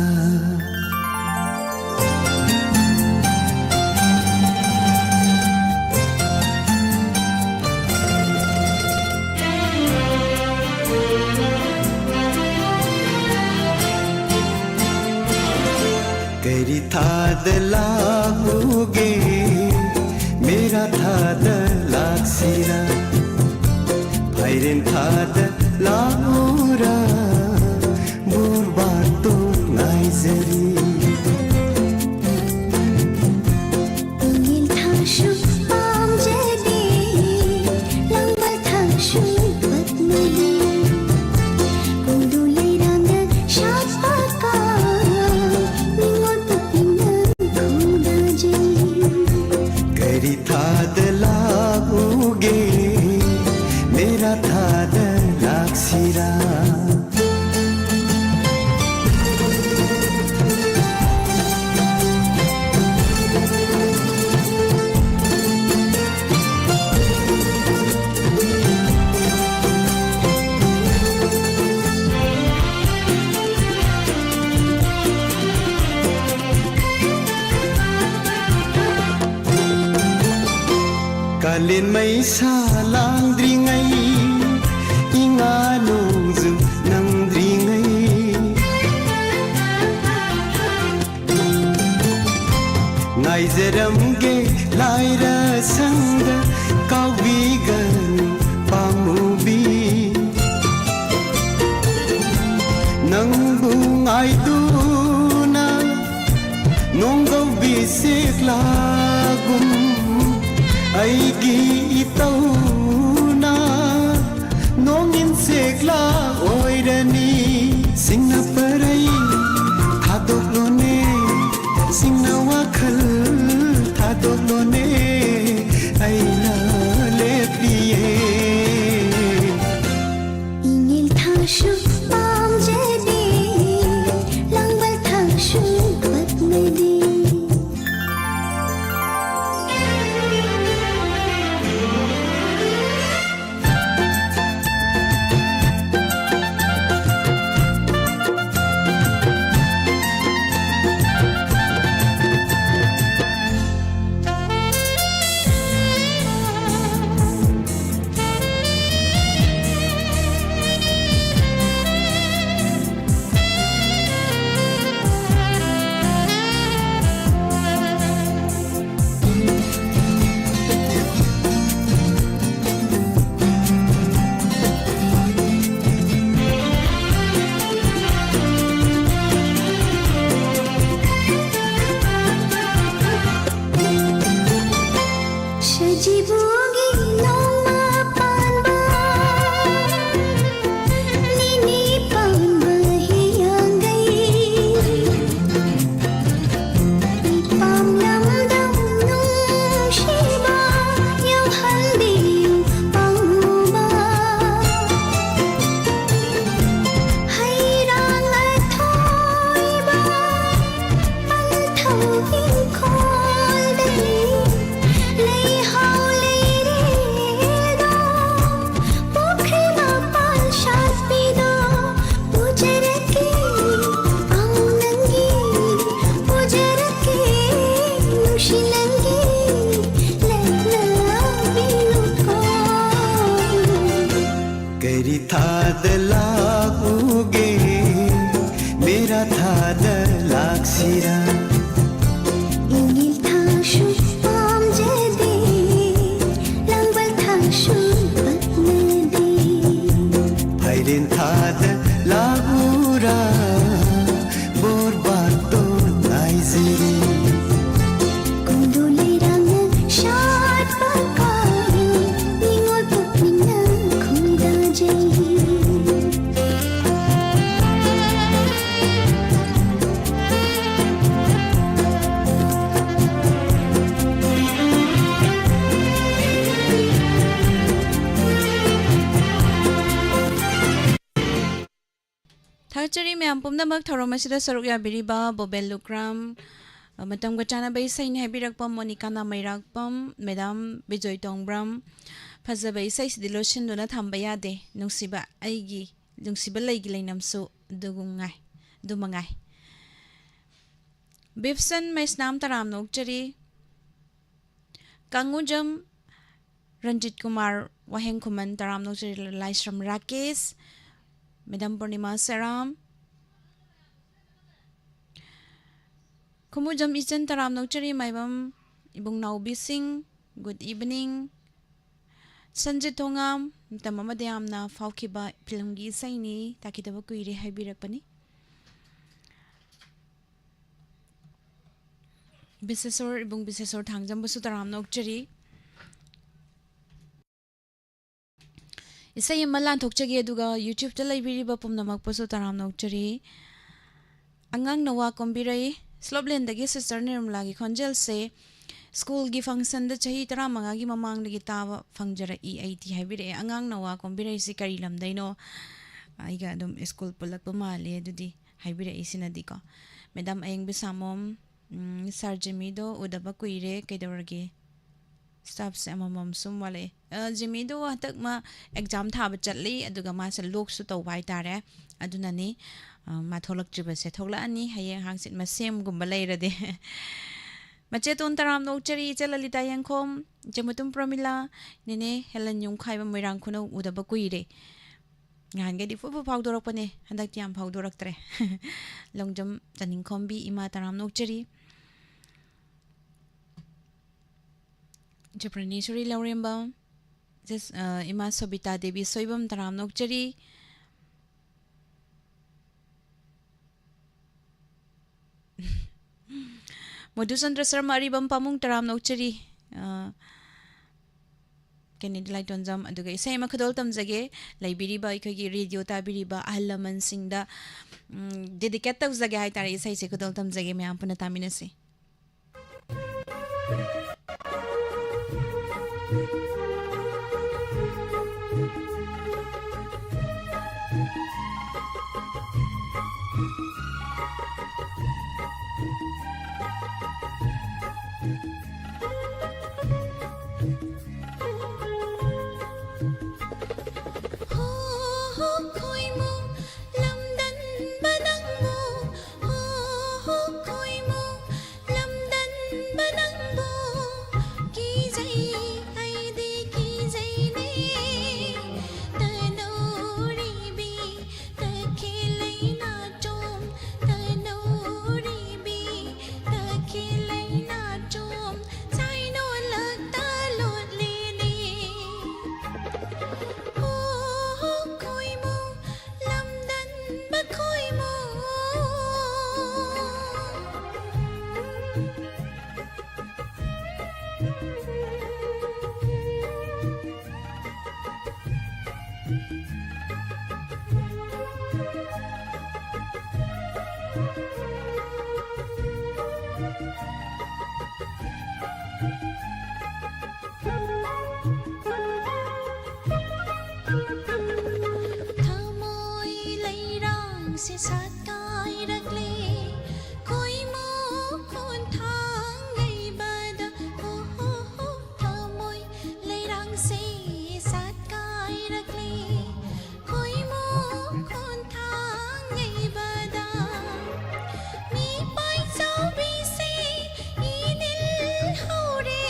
ꯀꯔꯤ ꯊꯥꯗ ꯂꯥꯛꯎꯒꯦ? ꯃꯦꯔꯥ ꯊꯥꯗ ꯂꯥꯛꯁꯤꯔꯥ? ꯐꯥꯏꯔꯦꯟ ꯊꯥꯗ ꯂꯥꯛꯎ ꯃꯩꯁꯥ ꯂꯥꯡꯗ꯭ꯔꯤꯉꯩ, ꯏꯉꯥ ꯅꯣꯡꯖꯨ ꯅꯪꯗ꯭ꯔꯤꯉꯩ, ꯉꯥꯏꯖꯔꯝꯒꯦ ꯂꯥꯏꯔ ꯁꯪꯗ, ꯀꯥꯎꯕꯤꯒꯅꯨ ꯄꯥꯝꯃꯨꯕꯤ꯫ ꯅꯪꯕꯨ ꯉꯥꯏꯗꯨꯅ ꯅꯣꯡꯒꯧꯕꯤ ꯁꯦꯛꯂꯥꯒꯨꯝ, ꯑꯩꯒꯤ ꯏꯇꯧꯅ ꯅꯣꯡꯏꯟ ꯁꯦꯛꯂꯥ ꯑꯣꯏꯔꯅꯤ꯫ ꯁꯤꯡꯅ ꯄꯔꯩ ꯊꯥꯗꯣꯛꯂꯣꯅꯦ, ꯁꯤꯡꯅ ꯋꯥꯈꯜ ꯊꯥꯗꯣꯛꯂꯣꯅꯦ, ꯑꯩꯅ ꯂꯦꯞꯄꯤꯌꯦ꯫ ꯏꯉꯤꯜ ꯊꯥꯁꯨ ꯄꯥꯝꯖꯗꯦ, ꯂꯥꯡꯕꯜ ꯊꯥꯁꯨ ꯄꯛꯅꯗꯦ꯫ ꯁꯤꯔ ꯏꯪꯒꯤꯜ ꯊꯥꯡꯁꯨ ꯄꯥꯝꯖꯗꯦ, ꯂꯥꯡꯕꯜ ꯊꯥꯡꯁꯨ ꯄꯛꯅꯗꯦ꯫ ꯐꯥꯏꯔꯦꯟ ꯊꯥꯗ ꯂꯥꯛꯎꯔꯥ, ꯕꯣꯔꯕꯥꯇꯣꯟ ꯉꯥꯏꯖꯔꯤ꯫ ꯀꯣꯟꯗꯣ ꯂꯩꯔꯥꯡꯅ ꯁꯥꯠꯄ ꯀꯥꯏ, ꯅꯤꯉꯣꯜ ꯄꯨꯛꯅꯤꯡꯅ ꯈꯣꯏꯗꯥꯖꯩ꯫ ꯊꯥꯒꯠꯆꯔꯤ ꯃꯌꯥꯝ ꯄꯨꯝꯅꯃꯛ ꯊꯧꯔꯝ ꯑꯁꯤꯗ ꯁꯔꯨꯛ ꯌꯥꯕꯤꯔꯤꯕ ꯕꯣꯕꯦꯜ ꯂꯨꯀ꯭ꯔꯥꯝ, ꯃꯇꯝꯒ ꯆꯥꯟꯅꯕ ꯏꯁꯩꯅꯤ ꯍꯥꯏꯕꯤꯔꯛꯄ ꯃꯣꯅꯤꯀꯥ ꯅꯥꯃꯩꯔꯥꯛꯄꯝ, ꯃꯦꯗꯥꯝ ꯕꯤꯖꯣꯏ ꯇꯣꯡꯕ꯭ꯔꯝ꯫ ꯐꯖꯕ ꯏꯁꯩꯁꯤꯗꯤ ꯂꯣꯠꯁꯤꯟꯗꯨꯅ ꯊꯝꯕ ꯌꯥꯗꯦ꯫ ꯅꯨꯡꯁꯤꯕ ꯑꯩꯒꯤ, ꯅꯨꯡꯁꯤꯕ ꯂꯩꯒꯤ ꯂꯩꯅꯝꯁꯨ ꯑꯗꯨꯒꯨꯝꯉꯥꯏ, ꯑꯗꯨ ꯃꯉꯥꯏ꯫ ꯕꯤꯞꯁꯟ ꯃꯩꯁꯅꯥꯝ ꯇꯔꯥꯝꯅ ꯑꯣꯛꯆꯔꯤ꯫ ꯀꯥꯡꯉꯨꯖꯝ ꯔꯟꯖꯤꯠ ꯀꯨꯃꯥꯔ ꯋꯥꯍꯦꯡ ꯈꯨꯃꯟ ꯇꯔꯥꯝꯅ ꯑꯣꯛꯆꯔꯤ꯫ ꯂꯥꯏꯁ꯭ꯔꯝ ꯔꯥꯀꯦꯁ, ꯃꯦꯗꯥꯝ ꯄꯨꯔꯅꯤꯃꯥ ꯁꯦꯔꯥꯝ, ꯈꯨꯃꯨꯖꯝ ꯏꯆꯟ ꯇꯔꯥꯝꯅ ꯑꯣꯛꯆꯔꯤ꯫ ꯃꯥꯏꯕꯝ ꯏꯕꯨꯡ ꯅꯥꯎꯕꯤꯁꯤꯡ, good evening꯫ ꯁꯟꯖꯤꯠ ꯊꯣꯉꯥꯝ, ꯃꯇꯝ ꯑꯃꯗ ꯌꯥꯝꯅ ꯐꯥꯎꯈꯤꯕ ꯐꯤꯂꯝꯒꯤ ꯏꯁꯩꯅꯤ, ꯇꯥꯈꯤꯗꯕ ꯀꯨꯏꯔꯦ ꯍꯥꯏꯕꯤꯔꯛꯄꯅꯤ꯫ ꯕꯤꯁꯦꯁꯣꯔ, ꯏꯕꯨꯡ ꯕꯤꯁꯦꯁꯣꯔ ꯊꯥꯡꯖꯝꯕꯨꯁꯨ ꯇꯔꯥꯝꯅ ꯑꯣꯛꯆꯔꯤ꯫ ꯏꯁꯩ ꯑꯃ ꯂꯥꯟꯊꯣꯛꯆꯒꯦ, ꯑꯗꯨꯒ YouTube-ꯇ ꯂꯩꯕꯤꯔꯤꯕ ꯄꯨꯝꯅꯃꯛꯄꯨꯁꯨ ꯇꯔꯥꯝꯅ ꯑꯣꯛꯆꯔꯤ꯫ ꯑꯉꯥꯡ ꯅꯋꯥ ꯀꯣꯝꯕꯤꯔꯩ, ꯁ꯭ꯂꯣꯞꯂꯦꯟꯗꯒꯤ ꯁꯤꯁꯇꯔ ꯅꯤꯔꯃꯂꯥꯒꯤ ꯈꯣꯟꯖꯦꯜꯁꯦ ꯁ꯭ꯀꯨꯜꯒꯤ ꯐꯪꯁꯟꯗ ꯆꯍꯤ ꯇꯔꯥꯃꯉꯥꯒꯤ ꯃꯃꯥꯡꯗꯒꯤ ꯇꯥꯕ ꯐꯪꯖꯔꯛꯏ ꯑꯩꯗꯤ ꯍꯥꯏꯕꯤꯔꯛꯑꯦ꯫ ꯑꯉꯥꯡ ꯅꯋꯥ ꯀꯣꯝꯕꯤꯔꯩꯁꯤ ꯀꯔꯤ ꯂꯝꯗꯩꯅꯣ? ꯑꯩꯒ ꯑꯗꯨꯝ ꯁ꯭ꯀꯨꯜ ꯄꯨꯜꯂꯛꯄ ꯃꯥꯜꯂꯦ ꯑꯗꯨꯗꯤ ꯍꯥꯏꯕꯤꯔꯛꯏꯁꯤꯅꯗꯤꯀꯣ꯫ ꯃꯦꯗꯥꯝ ꯑꯌꯦꯡꯕꯤ ꯁꯥꯃꯣꯝ, ꯎꯝ, ꯁꯥꯔ ꯖꯤꯃꯤꯗꯣ ꯎꯗꯕ ꯀꯨꯏꯔꯦ, ꯀꯩꯗꯧꯔꯒꯦ? ꯁ꯭ꯇꯥꯐꯁꯦ ꯑꯃꯃꯝ ꯁꯨꯝ ꯋꯥꯠꯂꯛꯑꯦ꯫ ꯑ, ꯖꯤꯃꯤꯗꯣ ꯍꯟꯗꯛ ꯃꯥ ꯑꯦꯛꯖꯥꯝ ꯊꯥꯕ ꯆꯠꯂꯤ, ꯑꯗꯨꯒ ꯃꯥꯁꯦ ꯂꯣꯛꯁꯨ ꯇꯧꯕ ꯍꯥꯏꯇꯥꯔꯦ꯫ ꯑꯗꯨꯅꯅꯤ, ꯑ, ꯃꯥ ꯊꯣꯛꯂꯛꯇ꯭ꯔꯤꯕꯁꯦ꯫ ꯊꯣꯛꯂꯛꯑꯅꯤ ꯍꯌꯦꯡ ꯍꯥꯡꯆꯤꯠ ꯃꯁꯦꯝꯒꯨꯝꯕ ꯂꯩꯔꯗꯤ꯫ ꯃꯆꯦꯇꯣꯟ ꯇꯔꯥꯝꯅ ꯑꯣꯛꯆꯔꯤ, ꯏꯆꯦ ꯂꯂꯤꯇꯥ ꯌꯦꯡꯈꯣꯝ, ꯏꯆꯦ ꯃꯨꯇꯨꯝ ꯄ꯭ꯔꯃꯤꯂꯥ, ꯅꯦꯅꯦ ꯍꯦꯂꯟ ꯌꯨꯝꯈꯥꯏꯕ ꯃꯣꯏꯔꯥꯡ ꯈꯨꯅꯧ ꯎꯗꯕ ꯀꯨꯏꯔꯦ꯫ ꯅꯍꯥꯟꯒꯩꯗꯤ ꯐꯨ ꯐꯨ ꯐꯥꯎꯗꯣꯔꯛꯄꯅꯦ, ꯍꯟꯗꯛꯇꯤ ꯌꯥꯝ ꯐꯥꯎꯗꯣꯔꯛꯇ꯭ꯔꯦ꯫ ꯂꯣꯡꯖꯝ ꯆꯅꯤꯡꯈꯣꯝꯕꯤ ꯏꯃꯥ ꯇꯔꯥꯝꯅ ꯑꯣꯛꯆꯔꯤ꯫ ꯆꯤꯄ꯭ꯔꯅꯦꯁꯣꯔꯤ ꯂꯧꯔꯦꯝꯕꯝ, ꯖꯁ-, ꯑ, ꯏꯃꯥ ꯁꯣꯕꯤꯇꯥ ꯗꯦꯕꯤ ꯁꯣꯏꯕꯝ ꯇꯔꯥꯝꯅ ꯑꯣꯛꯆꯔꯤ꯫ ꯃꯙꯨꯆꯟꯗ꯭ꯔ ꯁꯔꯃ ꯑꯔꯤꯕꯝ ꯄꯥꯃꯨꯡ ꯇꯔꯥꯝꯅ ꯑꯣꯛꯆꯔꯤ꯫ ꯑ, ꯀꯦꯅꯦꯗꯤ ꯂꯥꯏꯇꯣꯟꯖꯝ, ꯑꯗꯨꯒ ꯏꯁꯩ ꯑꯃ ꯈꯨꯗꯣꯜ ꯇꯝꯖꯒꯦ꯫ ꯂꯩꯕꯤꯔꯤꯕ ꯑꯩꯈꯣꯏꯒꯤ ꯔꯦꯗꯤꯑꯣ ꯇꯥꯕꯤꯔꯤꯕ ꯑꯍꯜ ꯂꯃꯟꯁꯤꯡꯗ, ꯎꯝ, ꯗꯦꯗꯤꯀꯦꯠ ꯇꯧꯖꯒꯦ ꯍꯥꯏꯇꯥꯔꯦ꯫ ꯏꯁꯩꯁꯦ ꯈꯨꯗꯣꯜ ꯇꯝꯖꯒꯦ, ꯃꯌꯥꯝ ꯄꯨꯟꯅ ꯇꯥꯃꯤꯟꯅꯁꯤ꯫ ꯍꯣ, ꯍꯣ, ꯈꯣꯏꯃꯨ ꯂꯝꯗꯟꯕ ꯅꯪꯕꯨ, ꯍꯣ, ꯍꯣ, ꯈꯣꯏꯃꯨ ꯂꯝꯗꯟꯕ ꯅꯪꯕꯨ ꯀꯤꯖꯩ, ꯑꯩꯗꯤ ꯀꯤꯖꯩꯅꯦ꯫ ꯇꯅꯧꯔꯤꯕꯤ ꯇꯈꯦꯜ ꯂꯩꯅꯥꯆꯣꯝ, ꯇꯅꯧꯔꯤꯕꯤ ꯇꯈꯦꯜ ꯂꯩꯅꯥꯆꯣꯝ, ꯁꯥꯏꯅꯣꯂꯛꯇ ꯂꯣꯠꯂꯦꯅꯦ꯫ ꯍꯣ, ꯍꯣ, ꯈꯣꯏꯃꯨ ꯂꯝꯗꯟꯕ ꯈꯣꯏꯃꯨ꯫ ꯊꯃꯣꯏ ꯂꯩꯔꯥꯡꯁꯦ ꯁꯥꯠꯀꯥꯏꯔꯛꯂꯦ, ꯈꯣꯏꯃꯨ ꯈꯣꯟꯊꯥꯡ ꯌꯩꯕꯗ, ꯍꯣ, ꯍꯣ, ꯍꯣ꯫ ꯊꯃꯣꯏ ꯂꯩꯔꯥꯡꯁꯦ ꯁꯥꯠꯀꯥꯏꯔꯛꯂꯦ, ꯈꯣꯏꯃꯨ ꯈꯣꯟꯊꯥꯡ ꯌꯩꯕꯗ꯫ ꯃꯤꯄꯥꯏ ꯆꯥꯎꯕꯤꯁꯦ ꯏꯅꯤꯜ ꯍꯧꯔꯦ,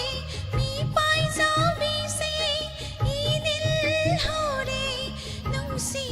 ꯃꯤꯄꯥꯏ ꯆꯥꯎꯕꯤꯁꯦ ꯏꯅꯤꯜ ꯍꯧꯔꯦ, ꯅꯨꯡꯁꯤ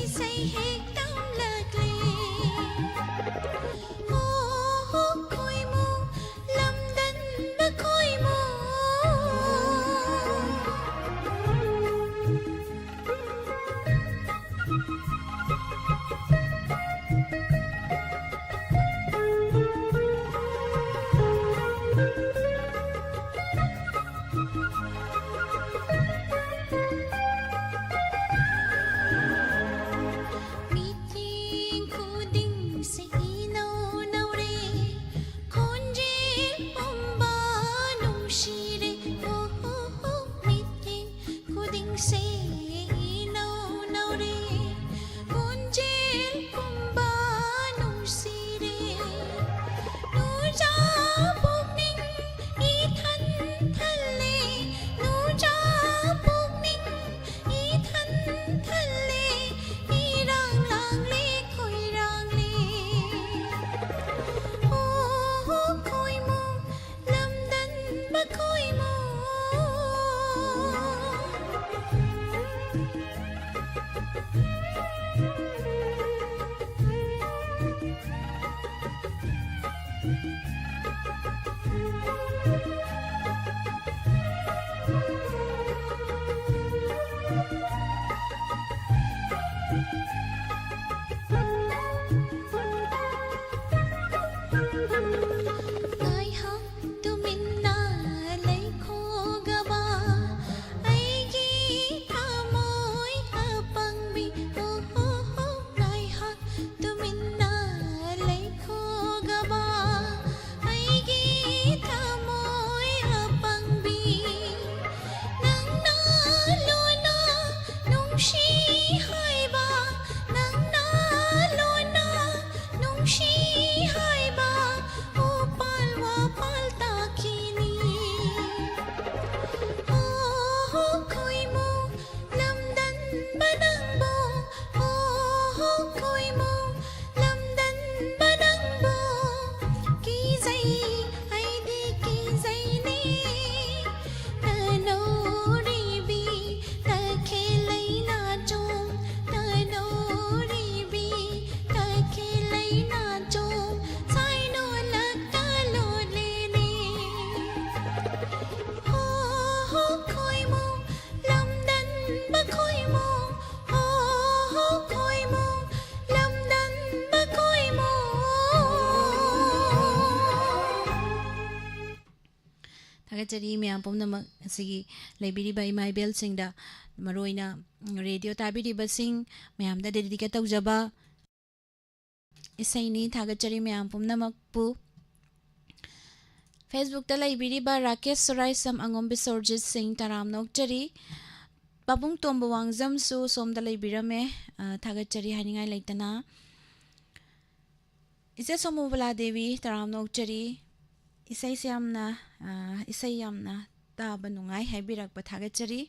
ꯊꯥꯒꯠꯆꯔꯤ ꯃꯌꯥꯝ ꯄꯨꯝꯅꯃꯛ ꯑꯁꯤꯒꯤ ꯂꯩꯕꯤꯔꯤꯕ ꯏꯃꯥ ꯏꯕꯦꯜꯁꯤꯡꯗ, ꯃꯔꯨꯑꯣꯏꯅ ꯔꯦꯗꯤꯑꯣ ꯇꯥꯕꯤꯔꯤꯕꯁꯤꯡ ꯃꯌꯥꯝꯗ ꯗꯦꯗꯤꯀꯦꯠ ꯇꯧꯖꯕ ꯏꯁꯩꯅꯤ꯫ ꯊꯥꯒꯠꯆꯔꯤ ꯃꯌꯥꯝ ꯄꯨꯝꯅꯃꯛꯄꯨ꯫ ꯐꯦꯁꯕꯨꯛꯇ ꯂꯩꯕꯤꯔꯤꯕ ꯔꯥꯀꯦꯁ ꯁꯨꯔꯥꯏꯁꯝ ꯑꯉꯣꯝ ꯕꯤꯁꯣꯔꯖꯤꯠ ꯁꯤꯡ ꯇꯔꯥꯝꯅ ꯑꯣꯛꯆꯔꯤ꯫ ꯄꯥꯕꯨꯡ ꯇꯣꯝꯕ ꯋꯥꯡꯖꯝꯁꯨ ꯁꯣꯝꯗ ꯂꯩꯕꯤꯔꯝꯃꯦ꯫ ꯑ, ꯊꯥꯒꯠꯆꯔꯤ ꯍꯥꯏꯅꯤꯡꯉꯥꯏ ꯂꯩꯇꯅ꯫ ꯏꯆꯦ ꯁꯣꯃꯣꯕꯂꯥ ꯗꯦꯕꯤ ꯇꯔꯥꯝꯅ ꯑꯣꯛꯆꯔꯤ꯫ ꯏꯁꯩꯁꯦ ꯌꯥꯝꯅ, ꯑ, ꯏꯁꯩ ꯌꯥꯝꯅ ꯇꯥꯕ ꯅꯨꯡꯉꯥꯏ ꯍꯥꯏꯕꯤꯔꯛꯄ ꯊꯥꯒꯠꯆꯔꯤ꯫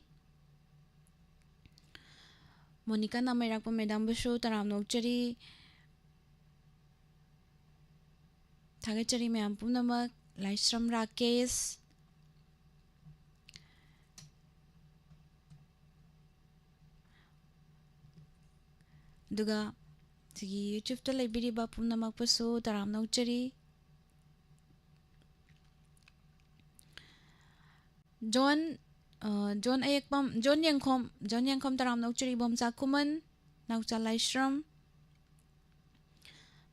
ꯃꯣꯅꯤꯀꯥ ꯅꯥꯃꯩꯔꯥꯛꯄ ꯃꯦꯗꯥꯝꯕꯨꯁꯨ ꯇꯔꯥꯝꯅ ꯑꯣꯛꯆꯔꯤ꯫ ꯊꯥꯒꯠꯆꯔꯤ ꯃꯌꯥꯝ ꯄꯨꯝꯅꯃꯛ꯫ ꯂꯥꯏꯁ꯭ꯔꯝ ꯔꯥꯀꯦꯁ, ꯑꯗꯨꯒ ꯁꯤꯒꯤ YouTube-ꯇ ꯂꯩꯕꯤꯔꯤꯕ ꯄꯨꯝꯅꯃꯛꯄꯨꯁꯨ ꯇꯔꯥꯝꯅ ꯑꯣꯛꯆꯔꯤ꯫ ꯖꯣꯟ, ꯑ, ꯖꯣꯟ ꯑꯌꯦꯛꯄꯝ, ꯖꯣꯟ ꯌꯦꯡꯈꯣꯝ, ꯖꯣꯟ ꯌꯦꯡꯈꯣꯝ ꯇꯔꯥꯝꯅ ꯑꯣꯛꯆꯔꯤ, ꯏꯕꯣꯝꯆꯥ ꯈꯨꯃꯟ, ꯅꯥꯎꯆꯥ ꯂꯥꯏꯁ꯭ꯔꯝ,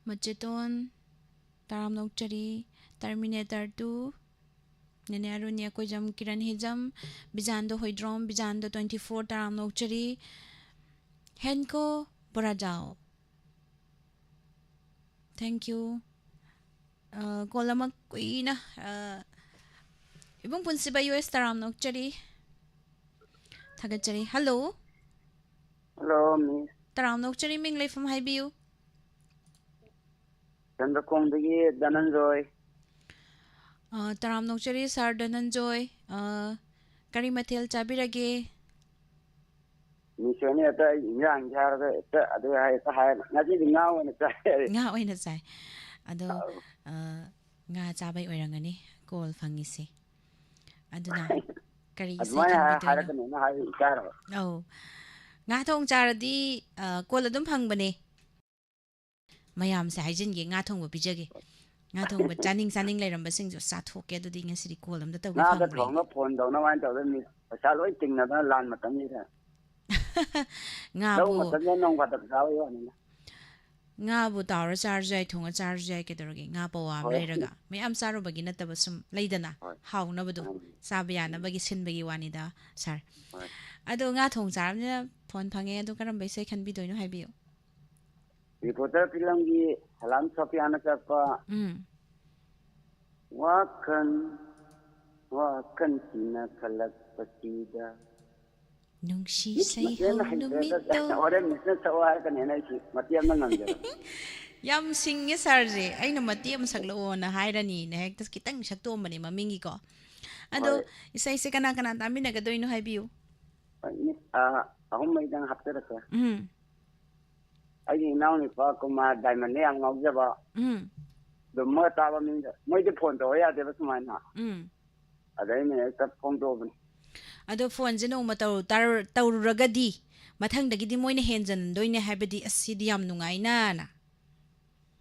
ꯃꯆꯦꯇꯣꯟ ꯇꯔꯥꯝꯅ ꯑꯣꯛꯆꯔꯤ, Terminator two, ꯅꯦꯅꯦ ꯑꯔꯨꯅꯤ ꯑꯀꯣꯏꯖꯝ, ꯀꯤꯔꯟ ꯍꯤꯖꯝ, ꯕꯤꯖꯥꯟꯗꯣ ꯍꯣꯏꯗ꯭ꯔꯣꯝ, ꯕꯤꯖꯥꯟꯗꯣ twenty four ꯇꯔꯥꯝꯅ ꯑꯣꯛꯆꯔꯤ, ꯍꯦꯟꯀꯣ ꯕꯣꯔꯥꯖꯥꯎ꯫ Thank you꯫ ꯑ, ꯀꯣꯜ ꯑꯃ ꯀꯨꯏꯅ, ꯑ, ꯏꯕꯨꯡ ꯄꯨꯟꯁꯤꯕ ꯌꯨ ꯑꯦꯁ ꯇꯔꯥꯝꯅ ꯑꯣꯛꯆꯔꯤ꯫ ꯊꯥꯒꯠꯆꯔꯤ꯫ ꯍꯜꯂꯣ꯫ ꯍꯜꯂꯣ, ꯃꯤꯁ꯫ ꯇꯔꯥꯝꯅ ꯑꯣꯛꯆꯔꯤ, ꯃꯤꯡ ꯂꯩꯐꯝ ꯍꯥꯏꯕꯤꯌꯨ꯫ ꯆꯟꯗ꯭ꯔꯈꯣꯡꯗꯒꯤ ꯙꯅꯟꯖꯣꯏ꯫ ꯑ, ꯇꯔꯥꯝꯅ ꯑꯣꯛꯆꯔꯤ, ꯁꯥꯔ ꯙꯅꯟꯖꯣꯏ꯫ ꯑ, ꯀꯔꯤ ꯃꯊꯦꯜ ꯆꯥꯕꯤꯔꯒꯦ? ꯃꯤꯁ ꯍꯣꯏꯅ ꯍꯦꯛꯇ ꯑꯩ ꯏꯟꯖꯥꯡꯁꯦ ꯍꯥꯏꯔꯒ ꯍꯦꯛꯇ ꯑꯗꯨ ꯍꯥꯏ, ꯍꯦꯛꯇ ꯍꯥꯏ꯫ ꯉꯁꯤꯗꯤ ꯉꯥ ꯑꯣꯏꯅ ꯆꯥꯏ ꯍꯥꯏꯔꯦ꯫ ꯉꯥ ꯑꯣꯏꯅ ꯆꯥꯏ꯫ ꯑꯗꯣ, ꯑꯧ꯫ ꯑ, ꯉꯥ ꯆꯥꯕꯩ ꯑꯣꯏꯔꯝꯒꯅꯤ ꯀꯣꯜ ꯐꯪꯉꯤꯁꯦ꯫ ꯑꯗꯨꯅ ꯀꯔꯤ ꯏꯁꯩ ꯑꯗꯨꯃꯥꯏꯅ ꯍꯥꯏ-, ꯈꯟꯕꯤꯗꯣꯏꯅꯣ? ꯍꯥꯏꯔꯛꯀꯅꯨꯅ ꯍꯥꯏꯕ ꯏꯀꯥꯏꯔꯕ꯫ ꯑꯧ꯫ ꯉꯥ ꯊꯣꯡ ꯆꯥꯔꯗꯤ, ꯑ, ꯀꯣꯜ ꯑꯗꯨꯝ ꯐꯪꯕꯅꯦ꯫ ꯃꯌꯥꯝꯁꯦ ꯍꯥꯏꯖꯤꯟꯒꯦ, ꯉꯥ ꯊꯣꯡꯕ ꯄꯤꯖꯒꯦ꯫ ꯉꯥ ꯊꯣꯡꯕ ꯆꯥꯅꯤꯡ ꯆꯥꯅꯤꯡ ꯂꯩꯔꯝꯕꯁꯤꯡꯁꯨ ꯆꯥꯊꯣꯛꯀꯦ꯫ ꯑꯗꯨꯗꯤ ꯉꯁꯤꯗꯤ ꯀꯣꯜ ꯑꯝꯇ ꯇꯧꯒꯦ ꯉꯥꯒ ꯐꯪꯕ꯭ꯔꯥ ꯊꯣꯡꯉꯒ ꯌꯦꯡꯒꯦ꯫ ꯐꯣꯟ ꯇꯧꯅꯕ ꯍꯥꯏꯅ ꯇꯧꯗꯣꯏ ꯃꯤ ꯄꯩꯁꯥ ꯂꯣꯏ ꯇꯤꯡꯅꯗꯅ ꯂꯥꯟ ꯃꯇꯝꯁꯤꯗ꯫ ꯉꯥꯕꯨ ꯂꯧ ꯃꯇꯝꯗ ꯅꯣꯡ ꯐꯥꯗꯣꯛ ꯆꯥꯕꯩ ꯋꯥꯅꯤꯅ꯫ ꯉꯥꯕꯨ ꯇꯥꯎꯔ ꯆꯥꯔꯁꯨ ꯌꯥꯏ, ꯊꯣꯡꯉ ꯆꯥꯔꯁꯨ ꯌꯥꯏ, ꯀꯩꯗꯧꯔꯒꯦ? ꯉꯥ ꯄꯋꯥ ꯑꯃ ꯍꯣꯏ꯫ ꯂꯩꯔꯒ꯫ ꯃꯌꯥꯝ ꯆꯥꯔꯨꯕꯒꯤ ꯅꯠꯇꯕ, ꯁꯨꯝ ꯂꯩꯗꯅ, ꯍꯣꯏ꯫ ꯍꯥꯎꯅꯕꯗꯣ, ꯎꯝ꯫ ꯆꯥꯕ ꯌꯥꯅꯕꯒꯤ ꯁꯤꯟꯕꯒꯤ ꯋꯥꯅꯤꯗ, ꯁꯥꯔ꯫ ꯍꯣꯏ꯫ ꯑꯗꯣ ꯉꯥ ꯊꯣꯡ ꯆꯥꯔꯕꯅꯤꯅ ꯐꯣꯟ ꯐꯪꯉꯦ, ꯑꯗꯣ ꯀꯔꯝꯕ ꯏꯁꯩ ꯈꯟꯕꯤꯗꯣꯏꯅꯣ ꯍꯥꯏꯕꯤꯌꯨ꯫ ꯔꯤꯄꯣꯔꯇꯔ ꯐꯤꯂꯝꯒꯤ ꯁꯂꯥꯝ ꯁꯣꯐꯤꯌꯥꯅ ꯁꯛꯄ ꯎꯝ꯫ ꯋꯥꯈꯜ, ꯋꯥꯈꯜꯁꯤꯅ ꯈꯜꯂꯛꯄꯁꯤꯗ꯫ ꯅꯨꯡꯁꯤ ꯃꯤꯁ ꯃꯇꯦꯛ ꯑꯃ ꯁꯩꯍꯧ ꯍꯩꯇ꯭ꯔꯒ ꯅꯨꯃꯤꯠꯇꯣ꯫ ꯍꯣꯔꯦꯟ ꯃꯤꯁꯅ ꯁꯛꯑꯣ ꯍꯥꯏꯔꯛꯀꯅꯦꯅ ꯑꯩꯁꯤ ꯃꯇꯦꯛ ꯑꯃ ꯉꯪꯖꯔꯛꯀꯦ꯫ ꯌꯥꯝ ꯁꯤꯡꯉꯦ ꯁꯥꯔꯁꯦ꯫ ꯑꯩꯅ ꯃꯇꯦꯛ ꯑꯃ ꯁꯛꯂꯛꯑꯣꯅ ꯍꯥꯏꯔꯅꯤꯅ ꯍꯦꯛꯇ ꯈꯤꯇꯪ ꯁꯛꯇꯣꯛꯑꯝꯕꯅꯦ ꯃꯃꯤꯡꯒꯤꯀꯣ꯫ ꯑꯗꯣ ꯍꯣꯏ꯫ ꯏꯁꯩꯁꯦ ꯀꯅꯥ ꯀꯅꯥ ꯇꯥꯃꯤꯟꯅꯒꯗꯣꯏꯅꯣ ꯍꯥꯏꯕꯤꯌꯨ꯫ ꯍꯣꯏ, ꯃꯤꯁ, ꯑꯥ, ꯑꯍꯨꯝ ꯃꯔꯤꯗꯪ ꯍꯥꯞꯆꯔꯛꯀꯦ꯫ ꯎꯝ꯫ ꯑꯩꯒꯤ ꯏꯅꯥꯎꯅꯨꯄꯥ ꯀꯨꯃꯥꯔ ꯗꯥꯏꯃꯟꯗ ꯌꯥꯝ ꯉꯥꯎꯖꯕ꯫ ꯎꯝ꯫ ꯑꯗꯨꯝ ꯑꯃꯒ ꯇꯥꯕ ꯃꯤꯗ ꯃꯣꯏꯗꯤ ꯐꯣꯟ ꯇꯧꯕ ꯌꯥꯗꯦꯕ ꯁꯨꯃꯥꯏꯅ꯫ ꯎꯝ꯫ ꯑꯗ ꯑꯩꯅ ꯍꯦꯛꯇ ꯐꯣꯡꯗꯣꯛꯑꯕꯅꯤ꯫ ꯑꯗꯣ ꯐꯣꯟꯁꯦ ꯅꯣꯡꯃ ꯇꯧꯔꯨ-, ꯇꯥꯔꯨ-, ꯇꯧꯔꯨꯔꯒꯗꯤ ꯃꯊꯪꯗꯒꯤꯗꯤ ꯃꯣꯏꯅ ꯍꯦꯟꯖꯟꯗꯣꯏꯅꯦ ꯍꯥꯏꯕꯗꯤ, "ꯑꯁ, ꯁꯤꯗꯤ ꯌꯥꯝ ꯅꯨꯡꯉꯥꯏꯅ"ꯅ꯫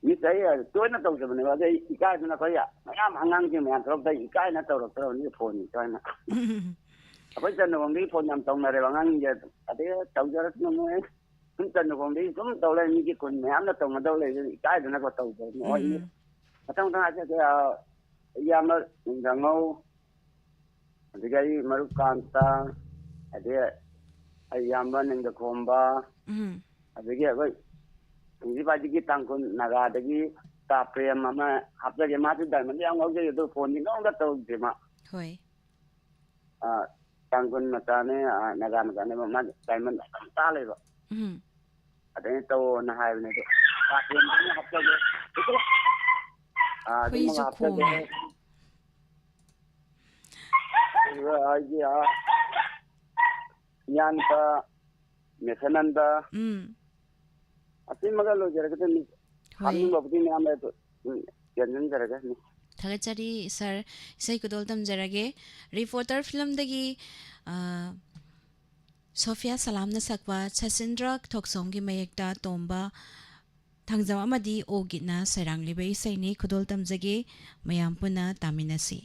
ꯃꯤꯁ, ꯑꯩ ꯇꯣꯏꯅ ꯇꯧꯖꯕꯅꯦꯕ꯫ ꯑꯗꯩ ꯏꯀꯥꯏꯗꯅ ꯑꯩꯈꯣꯏ ꯃꯌꯥꯝ ꯑꯉꯥꯡꯁꯤꯡ ꯃꯌꯥꯝ ꯊꯣꯛꯂꯛꯄꯗ ꯑꯩ ꯏꯀꯥꯏꯅ ꯇꯧꯔꯛꯇ꯭ꯔꯕꯅꯤ ꯐꯣꯟꯁꯦ ꯏꯀꯥꯏꯅ꯫ ꯑꯩꯈꯣꯏ ꯆꯟꯗ꯭ꯔꯈꯣꯡꯗꯒꯤ ꯐꯣꯟ ꯌꯥꯝ ꯇꯧꯅꯔꯦꯕ ꯑꯉꯥꯡꯁꯤꯡꯁꯦ꯫ ꯑꯗꯩ ꯇꯧꯖꯔꯁꯅꯨ ꯃꯣꯏ꯫ ꯁꯨꯝ ꯆꯟꯗ꯭ꯔꯈꯣꯡꯗꯒꯤ ꯁꯨꯝ ꯇꯧ ꯂꯩ, ꯃꯤꯒꯤ ꯈꯨꯟ ꯃꯌꯥꯝꯅ ꯇꯧꯅꯗꯧ ꯂꯩ, ꯏꯀꯥꯏꯗꯅꯀꯣ ꯇꯧꯗꯕꯅꯤ꯫ ꯍꯣꯏ, ꯃꯤ ꯎꯝ꯫ ꯃꯊꯪ ꯃꯊꯪ ꯍꯥꯏꯖꯔꯛꯀꯦ, ꯑ, ꯏꯌꯥꯝꯕ ꯅꯤꯡꯊꯧꯉꯧ, ꯑꯗꯒꯤ ꯑꯩ ꯃꯔꯨꯞ ꯀꯥꯟꯇ, ꯑꯗꯒꯤ ꯑꯩ ꯏꯌꯥꯝꯕ ꯅꯤꯡꯗꯈꯣꯝꯕ, ꯎꯝ꯫ ꯑꯗꯒꯤ ꯑꯩꯈꯣꯏ ꯍꯧꯖꯤꯛ ꯄꯥꯏꯗꯒꯤ ꯇꯥꯡꯈꯨꯜ ꯅꯥꯒꯥꯗꯒꯤ ꯇꯥ ꯄ꯭ꯔꯦꯝ ꯑꯃ ꯍꯥꯞꯆꯒꯦ꯫ ꯃꯥꯁꯨ ꯗꯥꯏꯃꯟꯗ ꯌꯥꯝ ꯉꯥꯎꯖꯩ, ꯑꯗꯨ ꯐꯣꯟꯗꯤ ꯅꯣꯡꯃꯇ ꯇꯧꯗ꯭ꯔꯤ ꯃꯥ꯫ ꯍꯣꯏ꯫ ꯑ, ꯇꯥꯡꯈꯨꯜ ꯃꯆꯥꯅꯦ, ꯑ, ꯅꯥꯒꯥ ꯃꯆꯥꯅꯦꯕ, ꯃꯥ ꯗꯥꯏꯃꯟ ꯑꯗꯨꯝ ꯇꯥ ꯂꯩꯕ꯫ ꯎꯝ꯫ ꯑꯗꯩ ꯇꯧꯑꯣꯅ ꯍꯥꯏꯕꯅꯦ, ꯑꯗꯣ ꯇꯥ ꯄ꯭ꯔꯦꯝ ꯑꯃ ꯍꯥꯞꯆꯒꯦ꯫ ꯑ, ꯑꯗꯨꯃꯒ ꯍꯨꯏꯁꯨ ꯍꯥꯞꯆꯒꯦ꯫ ꯈꯣꯡꯉꯦ꯫ ꯑꯗꯨꯒ ꯑꯩꯒꯤ, ꯑ, ꯏꯌꯥꯟꯕ ꯃꯦꯁꯅꯟꯗ꯫ ꯎꯝ꯫ ꯑꯁꯤꯃꯒ ꯂꯣꯏꯖꯔꯒꯦꯗ, ꯃꯤꯁ꯫ ꯍꯣꯏ꯫ ꯍꯥꯞꯅꯤꯡꯕꯕꯨꯗꯤ ꯃꯌꯥꯝ ꯂꯩ, ꯑꯗꯨ, ꯎꯝ, ꯌꯥꯟꯁꯤꯟꯖꯔꯒꯦ, ꯃꯤꯁ꯫ ꯊꯥꯒꯠꯆꯔꯤ, ꯁꯥꯔ꯫ ꯏꯁꯩ ꯈꯨꯗꯣꯜ ꯇꯝꯖꯔꯒꯦ꯫ ꯔꯤꯄꯣꯔꯇꯔ ꯐꯤꯂꯝꯗꯒꯤ, ꯑ, ꯁꯣꯐꯤꯌꯥ ꯁꯂꯥꯝꯅ ꯁꯛꯄ ꯁꯆꯤꯟꯗ꯭ꯔ ꯊꯣꯛꯆꯣꯝꯒꯤ ꯃꯌꯦꯛꯇ ꯇꯣꯝꯕ ꯊꯥꯡꯖꯝ ꯑꯃꯗꯤ ꯑꯣ ꯒꯤꯠꯅ ꯁꯩꯔꯥꯡꯂꯤꯕ ꯏꯁꯩꯅꯤ꯫ ꯈꯨꯗꯣꯜ ꯇꯝꯖꯒꯦ, ꯃꯌꯥꯝ ꯄꯨꯟꯅ ꯇꯥꯃꯤꯟꯅꯁꯤ꯫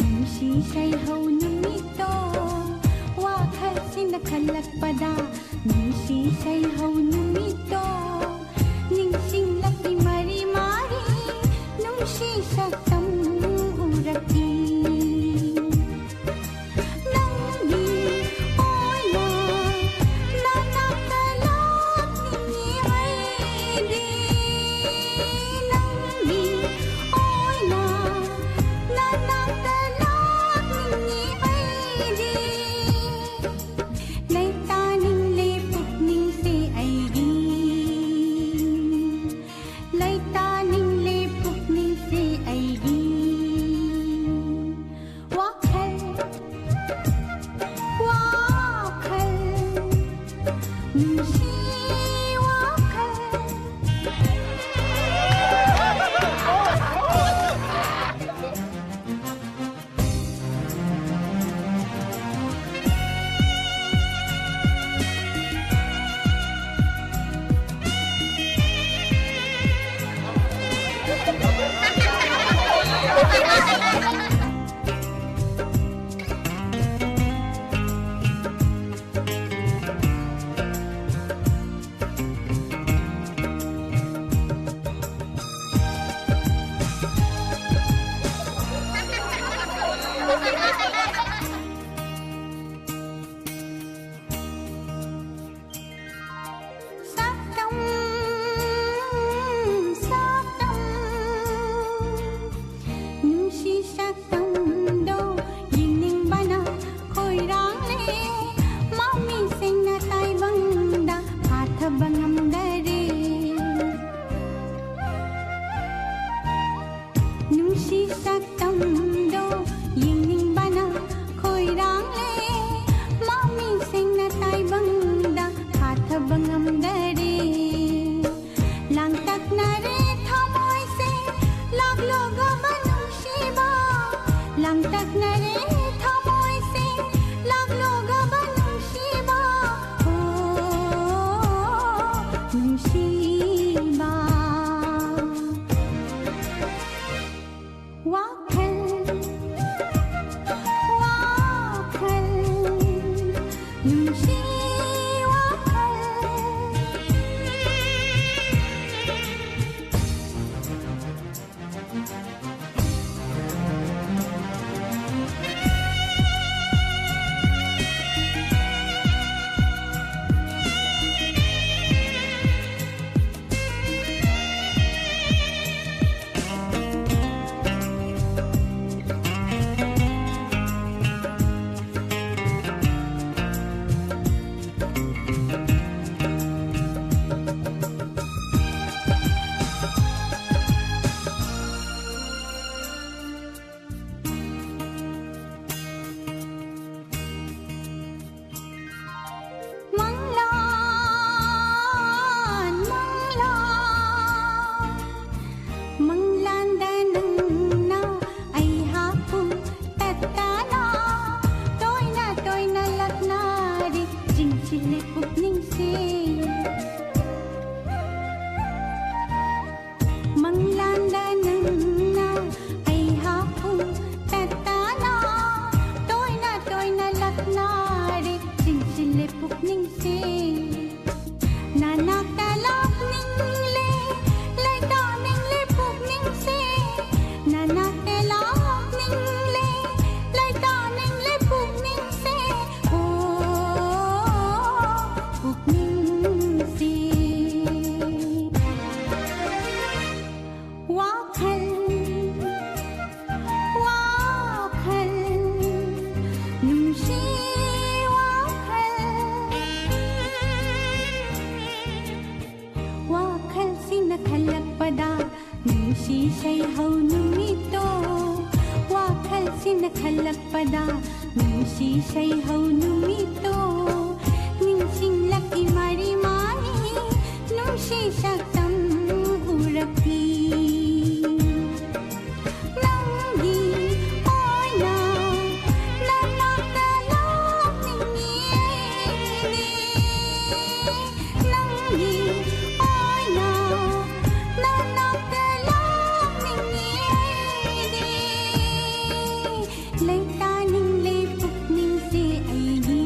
ꯅꯨꯡꯁꯤ ꯁꯩꯍꯧ ꯅꯨꯃꯤꯠꯇꯣ ꯋꯥꯈꯜꯁꯤꯅ ꯈꯜꯂꯛꯄꯗ, ꯅꯨꯡꯁꯤ ꯁꯩꯍꯧ ꯅꯨꯃꯤꯠꯇꯣ ꯅꯤꯡꯁꯤꯡꯂꯛꯏ ꯃꯔꯤ ꯃꯔꯤ, ꯅꯨꯡꯁꯤ ꯁꯛꯇꯝ ꯎꯔꯛꯏ꯫ ꯅꯪꯒꯤ ꯑꯣꯏꯅ ꯅꯅꯥꯛꯇ ꯂꯥꯛꯅꯤꯡꯉꯤ ꯑꯩꯗꯤ꯫ ꯅꯪꯒꯤ ꯑꯣꯏꯅ ꯅꯅꯥꯛꯇ ꯂꯥꯛꯅꯤꯡꯉꯤ ꯑꯩꯗꯤ꯫ ꯂꯩꯇꯥꯅꯤꯡꯂꯦ ꯄꯨꯛꯅꯤꯡꯁꯦ ꯑꯩꯒꯤ꯫ ꯂꯩꯇꯥꯅꯤꯡꯂꯦ ꯄꯨꯛꯅꯤꯡꯁꯦ ꯑꯩꯒꯤ꯫ ꯋꯥꯈꯜ, ꯋꯥꯈꯜ, ꯅꯨꯡꯁꯤ ꯋꯥꯈꯜ꯫ ꯁꯛꯇꯝ, ꯁꯛꯇꯝ, ꯅꯨꯡꯁꯤ ꯁꯛꯇꯝꯗꯣ ꯌꯦꯡꯅꯤꯡꯕꯅ ꯈꯣꯏꯔꯥꯡꯂꯦ꯫ ꯃꯃꯤꯁꯤꯡꯅ ꯇꯥꯏꯕꯪꯗ ꯐꯥꯊꯕ ꯉꯝꯗꯔꯦ꯫ ꯅꯨꯡꯁꯤ ꯁꯛꯇꯝꯗꯣ ꯌꯦꯡꯅꯤꯡꯕꯅ ꯈꯣꯏꯔꯥꯡꯂꯦ꯫ ꯃꯃꯤꯁꯤꯡꯅ ꯇꯥꯏꯕꯪꯗ ꯐꯥꯊꯕ ꯉꯝꯗꯔꯦ꯫ ꯂꯥꯡꯇꯛꯅꯔꯦ ꯊꯃꯣꯏꯁꯦ ꯂꯥꯛꯂꯣꯒꯕ ꯅꯨꯡꯁꯤꯕ꯫ ꯂꯥꯡꯇꯛꯅꯔꯦ ꯊꯃꯣꯏꯁꯦ ꯂꯥꯛꯂꯣꯒꯕ ꯅꯨꯡꯁꯤꯕ꯫ ꯑꯣ, ꯅꯨꯡꯁꯤꯕ꯫ ꯋꯥꯈꯜ, ꯅ ꯈꯜꯂꯛꯄꯗ ꯅꯨꯡꯁꯤ ꯁꯩꯍꯧ ꯅꯨꯃꯤꯠꯇꯣ ꯅꯤꯡꯁꯤꯡꯂꯛꯏ ꯃꯥꯔꯤ ꯃꯥꯔꯤ ꯅꯨꯡꯁꯤ ꯁꯛꯇꯝ ꯎꯔꯛꯈꯤ꯫ ꯅꯪꯒꯤ ꯑꯣꯏꯅ ꯅꯅꯥꯛꯇ ꯂꯥꯛꯅꯤꯡꯉꯤ ꯑꯩꯗꯤ꯫ ꯅꯪꯒꯤ ꯑꯣꯏꯅ ꯅꯅꯥꯛꯇ ꯂꯥꯛꯅꯤꯡꯉꯤ ꯑꯩꯗꯤ꯫ ꯂꯩꯇꯥꯅꯤꯡꯂꯦ ꯄꯨꯛꯅꯤꯡꯁꯦ ꯑꯩꯒꯤ꯫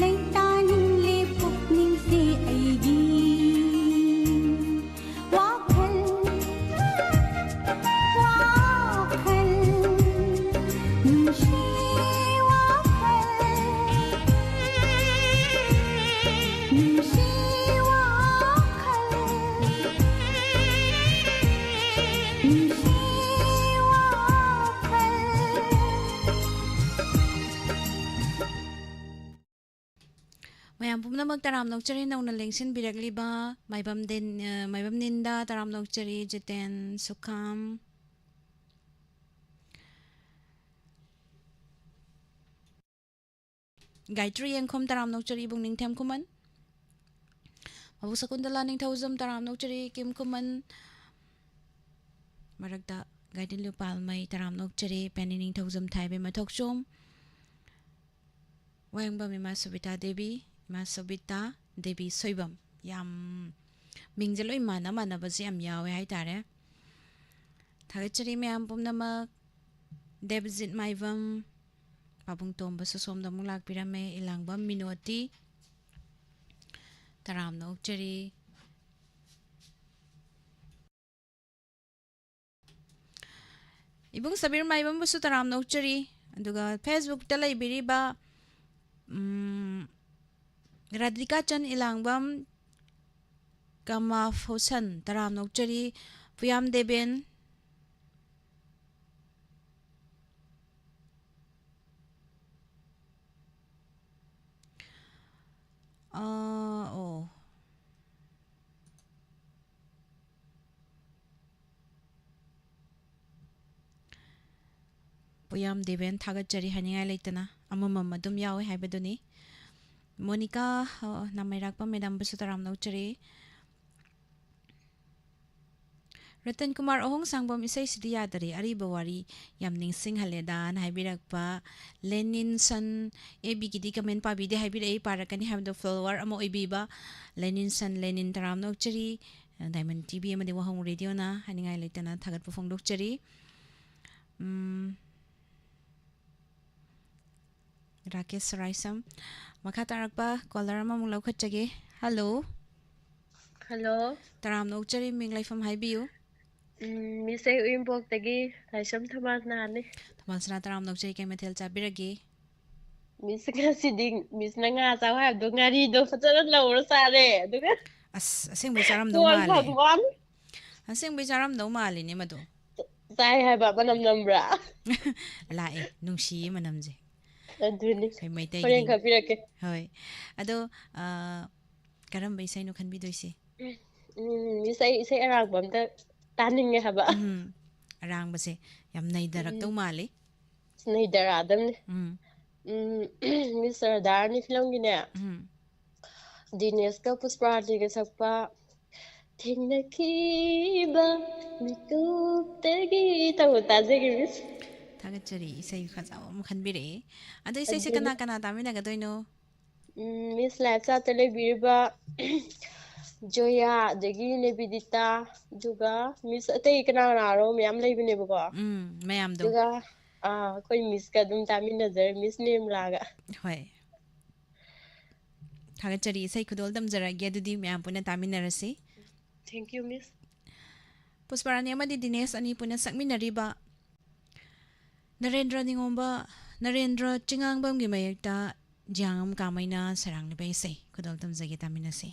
ꯂꯩꯇꯥꯅꯤꯡꯂꯦ ꯄꯨꯛꯅꯤꯡꯁꯦ ꯑꯩꯒꯤ꯫ ꯋꯥꯈꯜ, ꯋꯥꯈꯜ, ꯅꯨꯡꯁꯤ ꯋꯥꯈꯜ, ꯅꯨꯡꯁꯤ ꯋꯥꯈꯜ, ꯅꯨꯡꯁꯤ ꯋꯥꯈꯜ꯫ ꯃꯌꯥꯝ ꯄꯨꯝꯅꯃꯛ ꯇꯔꯥꯝꯅ ꯑꯣꯛꯆꯔꯤ꯫ ꯅꯧꯅ ꯂꯦꯡꯁꯤꯟꯕꯤꯔꯛꯂꯤꯕ ꯃꯥꯏꯕꯝ ꯗꯦꯟ-, ꯑ, ꯃꯥꯏꯕꯝ ꯅꯤꯟꯗ ꯇꯔꯥꯝꯅ ꯑꯣꯛꯆꯔꯤ꯫ ꯖꯤꯇꯦꯟ ꯁꯨꯈꯥꯝ, ꯒꯥꯌꯇ꯭ꯔꯤ ꯌꯦꯡꯈꯣꯝ ꯇꯔꯥꯝꯅ ꯑꯣꯛꯆꯔꯤ꯫ ꯏꯕꯨꯡ ꯅꯤꯡꯊꯦꯝ ꯈꯨꯃꯟ, ꯃꯕꯨ ꯁꯀꯨꯟꯇꯂꯥ ꯅꯤꯡꯊꯧꯖꯝ ꯇꯔꯥꯝꯅ ꯑꯣꯛꯆꯔꯤ꯫ ꯀꯤꯝ ꯈꯨꯃꯟ, ꯃꯔꯛꯇ ꯒꯥꯏꯗꯤꯟꯂꯤꯌꯨ ꯄꯥꯜꯃꯩ ꯇꯔꯥꯝꯅ ꯑꯣꯛꯆꯔꯤ꯫ ꯄꯦꯅꯤ ꯅꯤꯡꯊꯧꯖꯝ ꯊꯥꯏꯕꯩ ꯃꯊꯣꯛꯆꯣꯝ, ꯋꯥꯍꯦꯡꯕꯝ ꯏꯃꯥ ꯁꯣꯕꯤꯇꯥ ꯗꯦꯕꯤ, ꯏꯃꯥ ꯁꯣꯕꯤꯇꯥ ꯗꯦꯕꯤ ꯁꯣꯏꯕꯝ꯫ ꯌꯥꯝ ꯃꯤꯡꯁꯦ ꯂꯣꯏ ꯃꯥꯟꯅ ꯃꯥꯟꯅꯕꯁꯦ ꯌꯥꯝ ꯌꯥꯎꯋꯦ ꯍꯥꯏꯇꯥꯔꯦ꯫ ꯊꯥꯒꯠꯆꯔꯤ ꯃꯌꯥꯝ ꯄꯨꯝꯅꯃꯛ꯫ ꯗꯦꯕꯖꯤꯠ ꯃꯥꯏꯕꯝ, ꯄꯥꯕꯨꯡ ꯇꯣꯝꯕꯁꯨ ꯁꯣꯝꯗ ꯑꯃꯨꯛ ꯂꯥꯛꯄꯤꯔꯝꯃꯦ꯫ ꯏꯂꯥꯡꯕꯝ ꯃꯤꯅꯣꯇꯤ, ꯇꯔꯥꯝꯅ ꯑꯣꯛꯆꯔꯤ꯫ ꯏꯕꯨꯡ ꯁꯕꯤꯔ ꯃꯥꯏꯕꯝꯕꯨꯁꯨ ꯇꯔꯥꯝꯅ ꯑꯣꯛꯆꯔꯤ꯫ ꯑꯗꯨꯒ Facebook-ꯇ ꯂꯩꯕꯤꯔꯤꯕ, ꯎꯝ, ꯔꯥꯙꯤꯀꯥ ꯆꯟ ꯏꯂꯥꯡꯕꯝ, ꯀꯃꯥꯐꯣꯁꯟ ꯇꯔꯥꯝꯅ ꯑꯣꯛꯆꯔꯤ꯫ ꯄꯨꯌꯥꯝ ꯗꯦꯕꯦꯟ, ꯑꯥ, ꯑꯣ꯫ ꯎꯌꯥꯝ ꯗꯦꯕꯦꯟ, ꯊꯥꯒꯠꯆꯔꯤ ꯍꯥꯏꯅꯤꯡꯉꯥꯏ ꯂꯩꯇꯅ꯫ ꯑꯃꯃꯝ ꯑꯗꯨꯝ ꯌꯥꯎꯋꯦ ꯍꯥꯏꯕꯗꯨꯅꯤ꯫ ꯃꯣꯅꯤꯀꯥ, ꯑ, ꯅꯥꯃꯩꯔꯥꯛꯄꯝ ꯃꯦꯗꯥꯝꯕꯨꯁꯨ ꯇꯔꯥꯝꯅ ꯑꯣꯛꯆꯔꯤ꯫ ꯔꯇꯟ ꯀꯨꯃꯥꯔ ꯑꯍꯣꯡ ꯁꯥꯡꯕꯝ, "ꯏꯁꯩꯁꯤꯗꯤ ꯌꯥꯗꯔꯦ, ꯑꯔꯤꯕ ꯋꯥꯔꯤ ꯌꯥꯝ ꯅꯤꯡꯁꯤꯡꯍꯜꯂꯦꯗꯥꯅ" ꯍꯥꯏꯕꯤꯔꯛꯄ꯫ ꯂꯦꯅꯤꯟꯁꯟ, ꯑꯦ ꯕꯤꯒꯤꯗꯤ ꯀꯃꯦꯟ ꯄꯥꯕꯤꯗꯦ ꯍꯥꯏꯕꯤꯔꯛꯏ, ꯄꯥꯔꯛꯀꯅꯤ ꯍꯥꯏꯕꯗꯣ ꯐꯣꯂꯣꯋꯔ ꯑꯃ ꯑꯣꯏꯕꯤꯕ꯫ ꯂꯦꯅꯤꯟꯁꯟ, ꯂꯦꯅꯤꯟ ꯇꯔꯥꯝꯅ ꯑꯣꯛꯆꯔꯤ꯫ ꯗꯥꯏꯃꯟ ꯇꯤ ꯚꯤ ꯑꯃꯗꯤ ꯋꯥꯍꯣꯡ ꯔꯦꯗꯤꯑꯣꯅ ꯍꯥꯏꯅꯤꯡꯉꯥꯏ ꯂꯩꯇꯅ ꯊꯥꯒꯠꯄ ꯐꯣꯡꯗꯣꯛꯆꯔꯤ꯫ ꯎꯝ, ꯔꯥꯀꯦꯁ ꯁꯔꯥꯏꯁꯝ꯫ ꯃꯈꯥ ꯇꯥꯔꯛꯄ ꯀꯣꯂꯔ ꯑꯃꯃꯨꯛ ꯂꯧꯈꯠꯆꯒꯦ꯫ ꯍꯜꯂꯣ꯫ ꯍꯜꯂꯣ꯫ ꯇꯔꯥꯝꯅ ꯑꯣꯛꯆꯔꯤ, ꯃꯤꯡ ꯂꯩꯐꯝ ꯍꯥꯏꯕꯤꯌꯨ꯫ ꯎꯝ, ꯃꯤꯁ, ꯑꯩ ꯎꯔꯤꯄꯣꯛꯇꯒꯤ ꯂꯥꯏꯁ꯭ꯔꯝ ꯊꯝꯕꯥꯜꯁꯅꯥꯅꯤ꯫ ꯊꯝꯕꯥꯜꯁꯅꯥ, ꯇꯔꯥꯝꯅ ꯑꯣꯛꯆꯔꯤ, ꯀꯩ ꯃꯊꯦꯜ ꯆꯥꯕꯤꯔꯒꯦ? ꯃꯤꯁ, ꯉꯁꯤꯗꯤ ꯃꯤꯁꯅ ꯉꯥ ꯆꯥꯎ ꯍꯥꯏꯕꯗꯣ, ꯉꯥꯔꯤꯗꯣ ꯐꯖꯅ ꯂꯧꯔ ꯆꯥꯔꯦ, ꯑꯗꯨꯒ ꯑꯁ, ꯑꯁꯦꯡꯕꯩ ꯆꯥꯔꯝꯗꯧ ꯀꯣꯟ ꯃꯥꯜꯂꯦ꯫ ꯐꯪꯕ ꯋꯥꯅꯤ꯫ ꯑꯁꯦꯡꯕꯩ ꯆꯥꯔꯝꯗꯧ ꯃꯥꯜꯂꯤꯅꯦ ꯃꯗꯣ꯫ ꯆꯥꯏ ꯍꯥꯏꯕ, ꯃꯅꯝ ꯅꯝꯕ꯭ꯔꯥ? ꯂꯥꯛꯑꯦ, ꯅꯨꯡꯁꯤꯌꯦ ꯃꯅꯝꯁꯦ꯫ ꯑꯗꯨꯅꯤ꯫ ꯑꯩꯈꯣꯏ ꯃꯩꯇꯩꯒꯤꯗꯤ꯫ ꯍꯣꯔꯦꯟ ꯈꯔ ꯄꯤꯔꯛꯀꯦ꯫ ꯍꯣꯏ꯫ ꯑꯗꯣ, ꯑ, ꯀꯔꯝꯕ ꯏꯁꯩꯅꯣ ꯈꯟꯕꯤꯗꯣꯏꯁꯦ? ꯎꯝ, ꯃꯤꯁ, ꯑꯩ ꯏꯁꯩ ꯑꯔꯥꯡꯕ ꯑꯝꯇ ꯇꯥꯅꯤꯡꯉꯦ ꯍꯥꯏꯕ꯫ ꯎꯝ, ꯑꯔꯥꯡꯕꯁꯦ ꯌꯥꯝ ꯅꯩꯗꯔꯛꯇꯧ ꯎꯝ꯫ ꯃꯥꯜꯂꯤ꯫ ꯅꯩꯗꯔꯛꯑꯗꯝꯅꯤ꯫ ꯎꯝ꯫ ꯎꯝ, ꯃꯤꯁ ꯁꯔꯗꯥꯔꯅꯤ ꯐꯤꯂꯝꯒꯤꯅꯦ꯫ ꯎꯝ꯫ ꯗꯤꯅꯦꯁꯀ ꯄꯨꯁꯄꯥꯔꯥꯅꯤꯒ ꯁꯛꯄ "ꯊꯦꯡꯅꯈꯤꯕ ꯃꯤꯀꯨꯞꯇꯒꯤ" ꯇꯧꯕ ꯇꯥꯖꯒꯦ, ꯃꯤꯁ꯫ ꯊꯥꯒꯠꯆꯔꯤ, ꯏꯁꯩ ꯐꯖꯕ ꯑꯃ ꯈꯟꯕꯤꯔꯛꯑꯦ꯫ ꯑꯗꯣ ꯏꯁꯩꯁꯦ ꯑꯗꯨꯅꯤ꯫ ꯀꯅꯥ ꯀꯅꯥ ꯇꯥꯃꯤꯟꯅꯒꯗꯣꯏꯅꯣ? ꯎꯝ, ꯃꯤꯁ, ꯂꯥꯏꯐ ꯆꯥꯠꯇ ꯂꯩꯕꯤꯔꯤꯕ ꯖꯣꯌꯥ, ꯑꯗꯒꯤ ꯅꯦꯕꯤꯗꯤꯇꯥ, ꯑꯗꯨꯒ ꯃꯤꯁ ꯑꯇꯩ ꯀꯅꯥ ꯀꯅꯥꯅꯣ ꯃꯌꯥꯝ ꯂꯩꯕꯅꯦꯕꯀꯣ꯫ ꯎꯝ, ꯃꯌꯥꯝꯗꯣ꯫ ꯑꯗꯨꯒ, ꯑꯥ, ꯑꯩꯈꯣꯏ ꯃꯤꯁꯀ ꯑꯗꯨꯝ ꯇꯥꯃꯤꯟꯅꯖꯔꯦ, ꯃꯤꯁ ꯅꯤꯔꯃꯂꯥꯒ꯫ ꯍꯣꯏ꯫ ꯊꯥꯒꯠꯆꯔꯤ꯫ ꯏꯁꯩ ꯈꯨꯗꯣꯜ ꯇꯝꯖꯔꯛꯑꯒꯦ, ꯑꯗꯨꯗꯤ ꯃꯌꯥꯝ ꯄꯨꯟꯅ ꯇꯥꯃꯤꯟꯅꯔꯁꯤ꯫ Thank you, ꯃꯤꯁ꯫ ꯄꯨꯁꯄꯥꯔꯥꯅꯤ ꯑꯃꯗꯤ ꯗꯤꯅꯦꯁ ꯑꯅꯤ ꯄꯨꯟꯅ ꯁꯛꯃꯤꯟꯅꯔꯤꯕ ꯅꯔꯦꯟꯗ꯭ꯔ ꯅꯤꯉꯣꯝꯕ, ꯅꯔꯦꯟꯗ꯭ꯔ ꯆꯤꯉꯥꯡꯕꯝꯒꯤ ꯃꯌꯦꯛꯇ ꯖꯤꯌꯥꯡꯉꯝ ꯀꯥꯃꯩꯅ ꯁꯩꯔꯥꯡꯂꯤꯕ ꯏꯁꯩ ꯈꯨꯗꯣꯜ ꯇꯝꯖꯒꯦ, ꯇꯥꯃꯤꯟꯅꯁꯤ꯫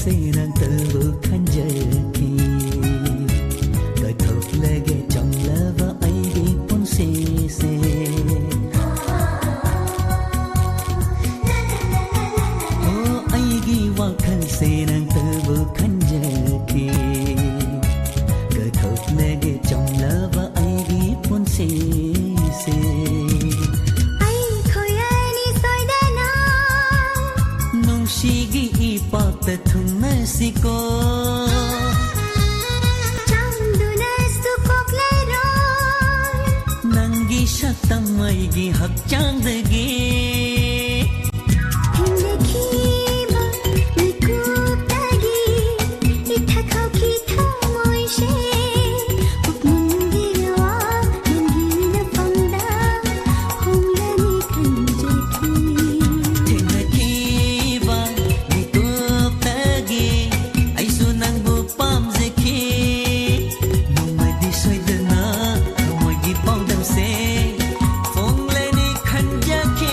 ꯁꯦ ꯅꯪꯇꯕꯨ ꯈꯟꯖꯈꯤ꯫ ꯀꯠꯊꯣꯛꯂꯒꯦ ꯆꯝꯂꯕ ꯑꯩꯒꯤ ꯄꯨꯟꯁꯤꯁꯦ꯫ ꯑꯣ, ꯑꯩꯒꯤ ꯋꯥꯈꯜꯁꯦ ꯅꯪꯇꯕꯨ ꯈꯟꯖꯈꯤ꯫ ꯀꯠꯊꯣꯛꯂꯒꯦ ꯆꯝꯂꯕ ꯑꯩꯒꯤ ꯄꯨꯟꯁꯤꯁꯦ꯫ ꯑꯩꯈꯣꯏ ꯑꯅꯤ ꯁꯣꯏꯗꯅ ꯅꯨꯡꯁꯤꯒꯤ ꯏꯄꯥꯛꯇ ꯊꯨꯡꯅꯁꯤꯀꯣ꯫ ꯆꯥꯝꯗꯨꯅꯁꯨ ꯀꯣꯛꯂꯔꯣꯏ꯫ ꯅꯪꯒꯤ ꯁꯛꯇꯝ ꯑꯩꯒꯤ ꯍꯛꯆꯥꯡꯗꯒꯤ꯫ ꯊꯦꯡꯅꯈꯤꯕ ꯃꯤꯀꯨꯞꯇꯒꯤ ꯏꯊꯛ ꯍꯧꯈꯤ ꯊꯃꯣꯏꯁꯦ꯫ ꯄꯨꯛꯅꯤꯡꯒꯤ ꯋꯥ ꯅꯪꯒꯤ ꯅꯐꯝꯗ ꯍꯣꯡꯂꯅꯤ ꯈꯟꯖꯈꯤ꯫ ꯊꯦꯡꯅꯈꯤꯕ ꯃꯤꯀꯨꯞꯇꯒꯤ ꯑꯩꯁꯨ ꯅꯪꯕꯨ ꯄꯥꯝꯖꯈꯤ꯫ ꯅꯣꯡꯃꯗꯤ ꯁꯣꯏꯗꯅ ꯊꯃꯣꯏꯒꯤ ꯄꯥꯎꯗꯝꯁꯦ ꯐꯣꯡꯂꯅꯤ ꯈꯟꯖꯈꯤ꯫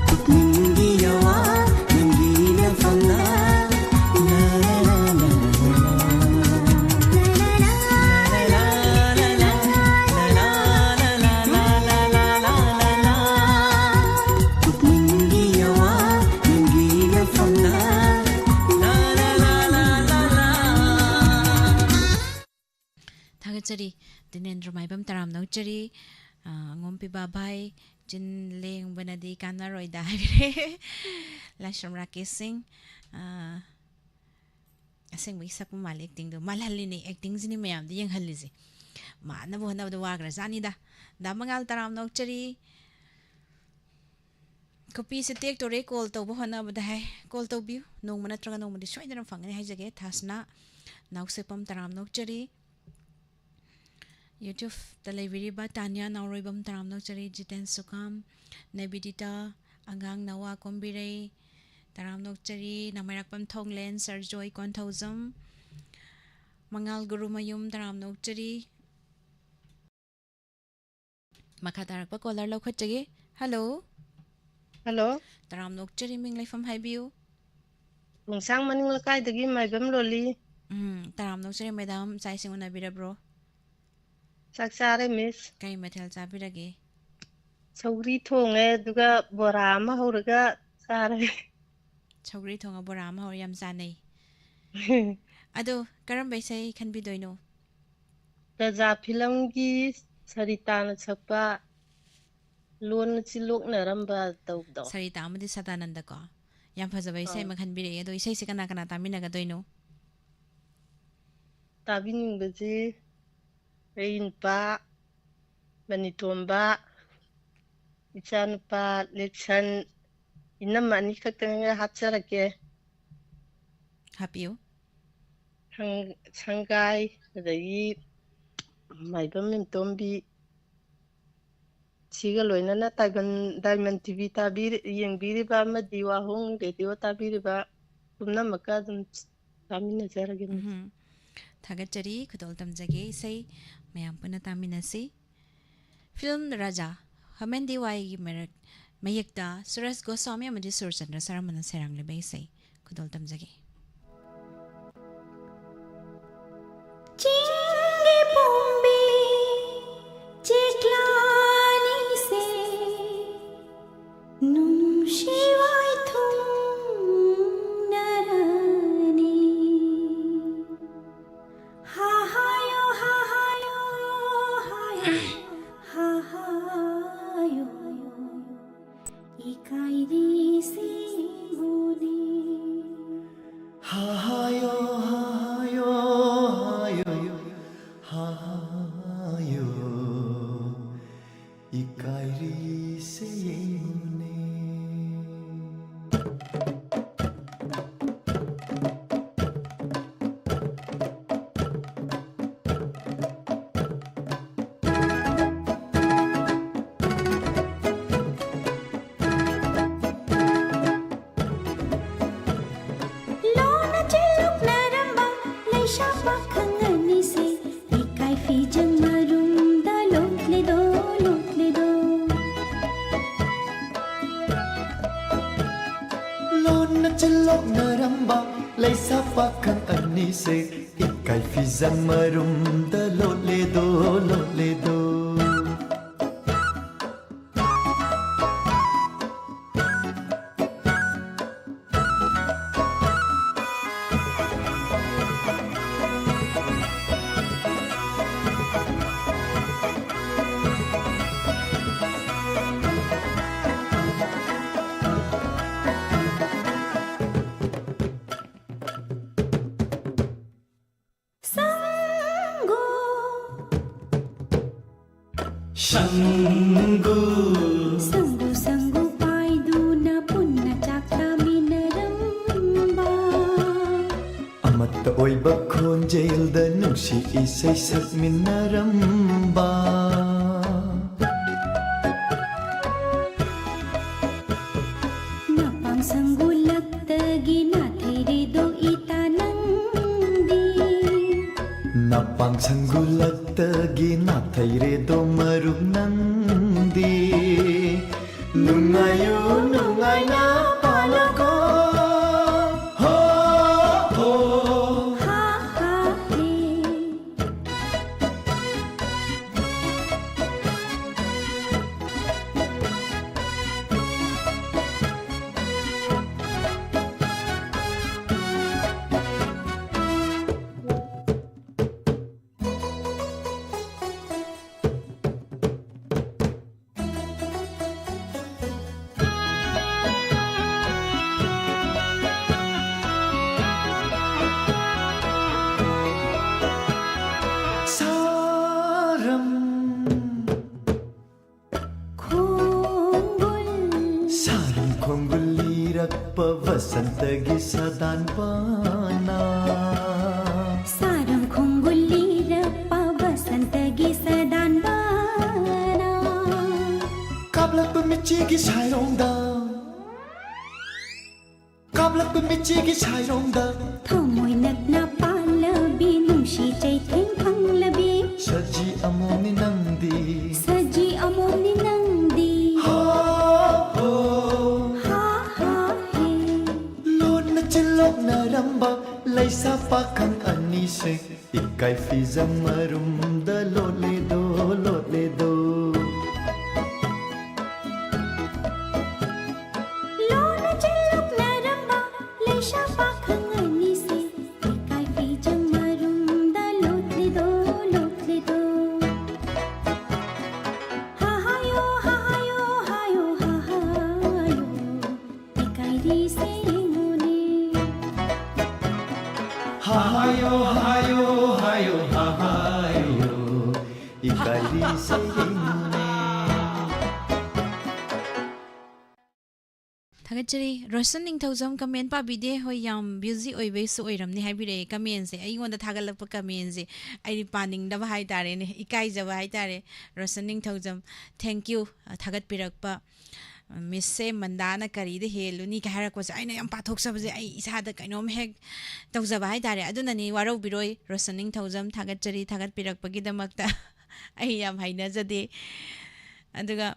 ꯄꯨꯛꯅꯤꯡꯒꯤ ꯑꯋꯥ ꯅꯪꯒꯤ ꯅꯐꯝꯗ꯫ ꯄꯨꯛꯅꯤꯡꯒꯤ ꯑꯋꯥ ꯅꯪꯒꯤ ꯅꯐꯝꯗ꯫ ꯊꯥꯒꯠꯆꯔꯤ꯫ ꯇꯤꯅꯦꯟꯗ꯭ꯔ ꯃꯥꯏꯕꯝ ꯇꯔꯥꯝꯅ ꯑꯣꯛꯆꯔꯤ꯫ ꯑꯥ, ꯑꯉꯣꯝ ꯄꯤꯕ ꯚꯥꯏ, ꯆꯤꯟ ꯂꯦꯡꯕꯅꯗꯤ ꯀꯥꯟꯅꯔꯣꯏꯗ ꯍꯥꯏꯕꯤꯔꯦ꯫ ꯂꯥꯏꯁ꯭ꯔꯝ ꯔꯥꯀꯦꯁ ꯁꯤꯡ, ꯑꯥ, ꯑꯁꯦꯡꯕꯒꯤ ꯁꯛꯄ ꯃꯥꯜꯂꯦ ꯑꯦꯛꯇꯤꯡꯗꯣ꯫ ꯃꯥꯜꯍꯜꯂꯤꯅꯦ, ꯑꯦꯛꯇꯤꯡꯁꯤꯅꯤ ꯃꯌꯥꯝꯗ ꯌꯦꯡꯍꯜꯂꯤꯁꯦ꯫ ꯃꯥꯟꯅꯕ ꯍꯣꯠꯅꯕꯗ ꯋꯥꯈ꯭ꯔꯖꯥꯠꯅꯤꯗ꯫ ꯗꯥ ꯃꯉꯥꯜ ꯇꯔꯥꯝꯅ ꯑꯣꯛꯆꯔꯤ꯫ ꯈꯨꯄꯤꯁꯦ ꯇꯦꯛꯇꯣꯔꯦ ꯀꯣꯜ ꯇꯧꯕ ꯍꯣꯠꯅꯕꯗ ꯍꯥꯏ꯫ ꯀꯣꯜ ꯇꯧꯕꯤꯌꯨ, ꯅꯣꯡꯃ ꯅꯠꯇ꯭ꯔꯒ ꯅꯣꯡꯃꯗꯤ ꯁꯣꯏꯗꯅ ꯐꯪꯒꯅꯤ ꯍꯥꯏꯖꯒꯦ꯫ ꯊꯥꯁꯅꯥ ꯅꯥꯎꯁꯦꯛꯄꯝ ꯇꯔꯥꯝꯅ ꯑꯣꯛꯆꯔꯤ꯫ ꯌꯨꯇ꯭ꯌꯨꯕꯇ ꯂꯩꯕꯤꯔꯤꯕ ꯇꯥꯅꯤꯌꯥ ꯅꯥꯎꯔꯣꯏꯕꯝ ꯇꯔꯥꯝꯅ ꯑꯣꯛꯆꯔꯤ꯫ ꯖꯤꯇꯦꯟ ꯁꯨꯀꯥꯝ, ꯅꯦꯕꯤꯗꯤꯇꯥ, ꯑꯉꯥꯡ ꯅꯋꯥ ꯀꯣꯝꯕꯤꯔꯩ ꯇꯔꯥꯝꯅ ꯑꯣꯛꯆꯔꯤ꯫ ꯅꯃꯩꯔꯥꯛꯄꯝ ꯊꯣꯡꯂꯦꯟ, ꯁꯔꯖꯣꯏ ꯀꯣꯟꯊꯧꯖꯝ, ꯃꯉꯥꯜ ꯒꯨꯔꯨꯃꯌꯨꯝ ꯇꯔꯥꯝꯅ ꯑꯣꯛꯆꯔꯤ꯫ ꯃꯈꯥ ꯇꯥꯔꯛꯄ ꯀꯣꯂꯔ ꯂꯧꯈꯠꯆꯒꯦ꯫ ꯍꯜꯂꯣ꯫ ꯍꯜꯂꯣ꯫ ꯇꯔꯥꯝꯅ ꯑꯣꯛꯆꯔꯤ, ꯃꯤꯡ ꯂꯩꯐꯝ ꯍꯥꯏꯕꯤꯌꯨ꯫ ꯈꯣꯡꯁꯥꯡ ꯃꯅꯤꯡ ꯂꯩꯀꯥꯏꯗꯒꯤ ꯃꯥꯏꯕꯝ ꯂꯣꯂꯤ꯫ ꯎꯝ, ꯇꯔꯥꯝꯅ ꯑꯣꯛꯆꯔꯤ ꯃꯦꯗꯥꯝ, ꯆꯥꯛ ꯏꯁꯤꯡ ꯎꯅꯕꯤꯔꯕ꯭ꯔꯣ? ꯆꯥꯛ ꯆꯥꯔꯦ ꯃꯤꯁ꯫ ꯀꯔꯤ ꯃꯊꯦꯜ ꯆꯥꯕꯤꯔꯒꯦ? ꯁꯧꯒ꯭ꯔꯤ ꯊꯣꯡꯉꯦ, ꯑꯗꯨꯒ ꯕꯣꯔꯥ ꯑꯃ ꯍꯧꯔꯒ ꯆꯥꯔꯦ꯫ ꯁꯧꯒ꯭ꯔꯤ ꯊꯣꯡꯉ ꯕꯣꯔꯥ ꯑꯃ ꯍꯧꯔ ꯌꯥꯝ ꯆꯥꯅꯩ꯫ ꯑꯗꯣ ꯀꯔꯝꯕ ꯏꯁꯩ ꯈꯟꯕꯤꯗꯣꯏꯅꯣ? ꯔꯖꯥ ꯐꯤꯂꯝꯒꯤ ꯁꯔꯤꯇꯥꯅ ꯁꯛꯄ ꯂꯣꯟꯅ ꯆꯤꯜꯂꯣꯛꯅꯔꯝꯕ ꯇꯧꯕꯗꯣ꯫ ꯁꯔꯤꯇꯥ ꯑꯃꯗꯤ ꯁꯗꯥꯅꯟꯗꯀꯣ꯫ ꯌꯥꯝ ꯐꯖꯕ ꯏꯁꯩ ꯑꯥ꯫ ꯑꯃ ꯈꯟꯕꯤꯔꯛꯑꯦ꯫ ꯑꯗꯣ ꯏꯁꯩꯁꯦ ꯀꯅꯥ ꯀꯅꯥ ꯇꯥꯃꯤꯟꯅꯒꯗꯣꯏꯅꯣ? ꯇꯥꯕꯤꯅꯤꯡꯕꯁꯤ ꯑꯩ ꯅꯨꯄꯥ ꯃꯅꯤꯇꯣꯝꯕ, ꯏꯆꯥꯅꯨꯄꯥ ꯂꯤꯛꯁꯟ, ꯏꯅꯝꯃ ꯑꯅꯤꯈꯛꯇꯪꯒ ꯍꯥꯞꯆꯔꯛꯀꯦ꯫ ꯍꯥꯞꯄꯤꯌꯨ꯫ ꯁꯪ-, ꯁꯪꯒꯥꯏ, ꯑꯗꯒꯤ ꯃꯥꯏꯕꯝ ꯏꯝꯇꯣꯝꯕꯤ, ꯁꯤꯒ ꯂꯣꯏꯅꯅ ꯇꯥꯏꯕꯟ-, ꯗꯥꯏꯃꯟ ꯇꯤ ꯚꯤ ꯇꯥꯕꯤꯔꯤ-, ꯌꯦꯡꯕꯤꯔꯤꯕ ꯑꯃꯗꯤ ꯋꯥꯍꯣꯡ ꯔꯦꯗꯤꯑꯣ ꯇꯥꯕꯤꯔꯤꯕ ꯄꯨꯝꯅꯃꯛꯀ ꯑꯗꯨꯝ ꯇꯥꯃꯤꯟꯅꯖꯔꯒꯦ, ꯃꯤꯁ꯫ ꯎꯝꯍꯨꯝ꯫ ꯊꯥꯒꯠꯆꯔꯤ, ꯈꯨꯗꯣꯜ ꯇꯝꯖꯒꯦ꯫ ꯏꯁꯩ ꯃꯌꯥꯝ ꯄꯨꯟꯅ ꯇꯥꯃꯤꯟꯅꯁꯤ꯫ ꯐꯤꯂꯝ ꯔꯥꯖꯥ, ꯍꯃꯦꯟꯗꯤ ꯋꯥꯏꯒꯤ ꯃꯔꯛ, ꯃꯌꯦꯛꯇ ꯁꯨꯔꯦꯁ ꯒꯣꯁ꯭ꯋꯥꯃꯤ ꯑꯃꯗꯤ ꯁꯨꯔꯆꯟꯗ꯭ꯔ ꯁꯔꯃꯅ ꯁꯩꯔꯥꯡꯂꯤꯕ ꯏꯁꯩ ꯈꯨꯗꯣꯜ ꯇꯝꯖꯒꯦ꯫ ꯆꯤꯡꯒꯤ ꯄꯣꯝꯕꯤ ꯆꯦꯛꯂꯥꯅꯤꯁꯦ ꯅꯨꯡꯁꯤ ꯋꯥꯏꯊꯨꯡꯅꯔꯅꯤ꯫ ꯍꯥꯍꯥꯌꯣ, ꯍꯥꯍꯥꯌꯣ, ꯍꯥꯍꯥꯌꯣ, ꯍꯥꯍꯥꯌꯣ, ꯏꯀꯥꯏꯔꯤꯁꯦ ꯌꯦꯡꯉꯨꯅꯦ꯫ ꯍꯥꯍꯥꯌꯣ, ꯍꯥꯍꯥꯌꯣ, ꯍꯥꯍꯥꯌꯣ, ꯍꯥꯍꯥꯌꯣ, ꯏꯀꯥꯏꯔꯤꯁꯦ ꯌꯦꯡꯉꯨꯅꯦ꯫ ꯂꯣꯟꯅ ꯆꯤꯜꯂꯨꯛꯅꯔꯝꯕ ꯂꯩꯁꯥ ꯄꯥꯈꯪ ꯑꯅꯤꯁꯦ ꯏꯀꯥꯏ ꯐꯤꯖꯪ ꯃꯔꯨꯝꯗ ꯂꯣꯠꯂꯦꯗꯣ, ꯂꯣꯠꯂꯦ꯫ ꯄꯥꯈꯪ ꯑꯅꯤꯁꯦ ꯏꯀꯥꯏ ꯐꯤꯖꯪ ꯃꯔꯨꯝꯗ ꯂꯣꯠꯂꯦꯗꯣ, ꯂꯣꯠꯂꯦꯗꯣ꯫ ꯁꯪꯒꯨ꯫ ꯁꯪꯒꯨ꯫ ꯁꯪꯒꯨ, ꯁꯪꯒꯨ ꯄꯥꯏꯗꯨꯅ ꯄꯨꯟꯅ ꯆꯥꯛ ꯆꯥꯃꯤꯟꯅꯔꯝꯕ꯫ ꯑꯃꯠꯇ ꯑꯣꯏꯕ ꯈꯣꯟꯖꯦꯜꯗ ꯅꯨꯡꯁꯤ ꯏꯁꯩ ꯁꯛꯃꯤꯟꯅꯔꯝꯕ꯫ ꯅꯄꯥꯡ ꯁꯪꯒꯨ ꯂꯛꯇꯒꯤ ꯅꯥꯊꯩꯔꯦꯗꯣ ꯏꯇꯥ ꯅꯪꯗꯤ꯫ ꯅꯄꯥꯡ ꯁꯪꯒꯨ ꯂꯛꯇꯒꯤ ꯅꯥꯊꯩꯔꯦꯗꯣ ꯃꯔꯨꯞ ꯅꯪꯗꯤ꯫ ꯅꯨꯡꯉꯥꯏꯌꯨ ꯅꯨꯡꯉꯥꯏꯅ ꯄꯥꯜꯂꯣꯀꯣ꯫ ꯍꯣ, ꯍꯣ꯫ ꯍꯥ, ꯍꯥ, ꯍꯦ꯫ ꯁꯥꯔꯝ ꯈꯣꯡꯒꯨꯜ꯫ ꯁꯥꯔꯝ ꯈꯣꯡꯒꯨꯜ ꯂꯤꯔꯛꯄ ꯕꯁꯟꯇꯒꯤ ꯁꯥꯗꯥꯟꯕꯅ꯫ ꯁꯥꯔꯝ ꯈꯣꯡꯒꯨꯜ ꯂꯤꯔꯛꯄ ꯕꯁꯟꯇꯒꯤ ꯁꯥꯗꯥꯟꯕꯅ꯫ ꯀꯥꯞꯂꯛꯄ ꯃꯤꯠꯆꯤꯒꯤ ꯁꯥꯏꯔꯣꯡꯗ꯫ ꯀꯥꯞꯂꯛꯄ ꯃꯤꯠꯆꯤꯒꯤ ꯁꯥꯏꯔꯣꯡꯗ꯫ ꯊꯃꯣꯏ ꯅꯛꯅ ꯄꯥꯜꯂꯕꯤ ꯅꯨꯡꯁꯤ ꯆꯩꯊꯦꯡ ꯐꯪꯂꯕꯤ꯫ ꯁꯖꯤ ꯑꯃꯣꯝꯅꯤ ꯅꯪꯗꯤ꯫ ꯁꯖꯤ ꯑꯃꯣꯝꯅꯤ ꯅꯪꯗꯤ꯫ ꯍꯣ, ꯍꯣ꯫ ꯍꯥ, ꯍꯥ, ꯍꯦ꯫ ꯂꯣꯟꯅ ꯆꯤꯜꯂꯣꯛꯅꯔꯝ ꯂꯩꯁꯥ ꯄꯥꯈꯪ ꯑꯅꯤꯁꯦ ꯏꯀꯥꯏ ꯐꯤꯖꯝ ꯃꯔꯨꯝꯗ ꯂꯣꯠꯂꯦꯗꯣ, ꯂꯣꯠꯂꯦꯗꯣ꯫ ꯂꯣꯟꯅ ꯆꯤꯜꯂꯨꯛꯅꯔꯝꯕ ꯂꯩꯁꯥ ꯄꯥꯈꯪ ꯑꯅꯤꯁꯦ ꯏꯀꯥꯏ ꯐꯤꯖꯝ ꯃꯔꯨꯝꯗ ꯂꯣꯠꯂꯦꯗꯣ, ꯂꯣꯠꯂꯦꯗꯣ꯫ ꯍꯥ ꯍꯥꯌꯣ, ꯍꯥ ꯍꯥꯌꯣ, ꯍꯥꯌꯣ, ꯍꯥ ꯍꯥꯌꯣ꯫ ꯏꯀꯥꯏꯔꯤꯁꯦ ꯌꯦꯡꯉꯨꯅꯦ꯫ ꯍꯥ ꯍꯥꯌꯣ, ꯍꯥ ꯍꯥꯌꯣ, ꯍꯥ ꯍꯥꯌꯣ, ꯍꯥ ꯍꯥꯌꯣ꯫ ꯏꯀꯥꯏꯔꯤꯁꯦ ꯌꯦꯡꯉꯨꯅꯦ꯫ ꯊꯥꯒꯠꯆꯔꯤ꯫ ꯔꯣꯁꯟ ꯅꯤꯡꯊꯧꯖꯝ comment ꯄꯥꯕꯤꯗꯦ꯫ ꯍꯣꯏ, ꯌꯥꯝ busy ꯑꯣꯏꯕꯩꯁꯨ ꯑꯣꯏꯔꯝꯅꯤ ꯍꯥꯏꯕꯤꯔꯛꯑꯦ꯫ Commentꯁꯦ, ꯑꯩꯉꯣꯟꯗ ꯊꯥꯒꯠꯂꯛꯄ commentꯁꯦ ꯑꯩꯗꯤ ꯄꯥꯅꯤꯡꯗꯕ ꯍꯥꯏꯇꯥꯔꯦꯅꯦ, ꯏꯀꯥꯏꯖꯕ ꯍꯥꯏꯇꯥꯔꯦ꯫ ꯔꯣꯁꯟ ꯅꯤꯡꯊꯧꯖꯝ, thank you, ꯊꯥꯒꯠꯄꯤꯔꯛꯄ꯫ Missꯁꯦ ꯃꯟꯗꯥꯅ ꯀꯔꯤꯗ ꯍꯦꯜꯂꯨꯅꯤ ꯀꯥꯏ ꯍꯥꯏꯔꯛꯄꯁꯦ ꯑꯩꯅ ꯌꯥꯝ ꯄꯥꯊꯣꯛꯆꯕꯁꯦ ꯑꯩ ꯏꯁꯥꯗ ꯀꯩꯅꯣꯝ ꯍꯦꯛ ꯇꯧꯖꯕ ꯍꯥꯏꯇꯥꯔꯦ꯫ ꯑꯗꯨꯅꯅꯤ, ꯋꯥꯔꯧꯕꯤꯔꯣꯏ꯫ ꯔꯣꯁꯟ ꯅꯤꯡꯊꯧꯖꯝ, ꯊꯥꯒꯠꯆꯔꯤ ꯊꯥꯒꯠꯄꯤꯔꯛꯄꯒꯤꯗꯃꯛꯇ꯫ ꯑꯩ ꯌꯥꯝ ꯍꯩꯅꯖꯗꯦ꯫ ꯑꯗꯨꯒ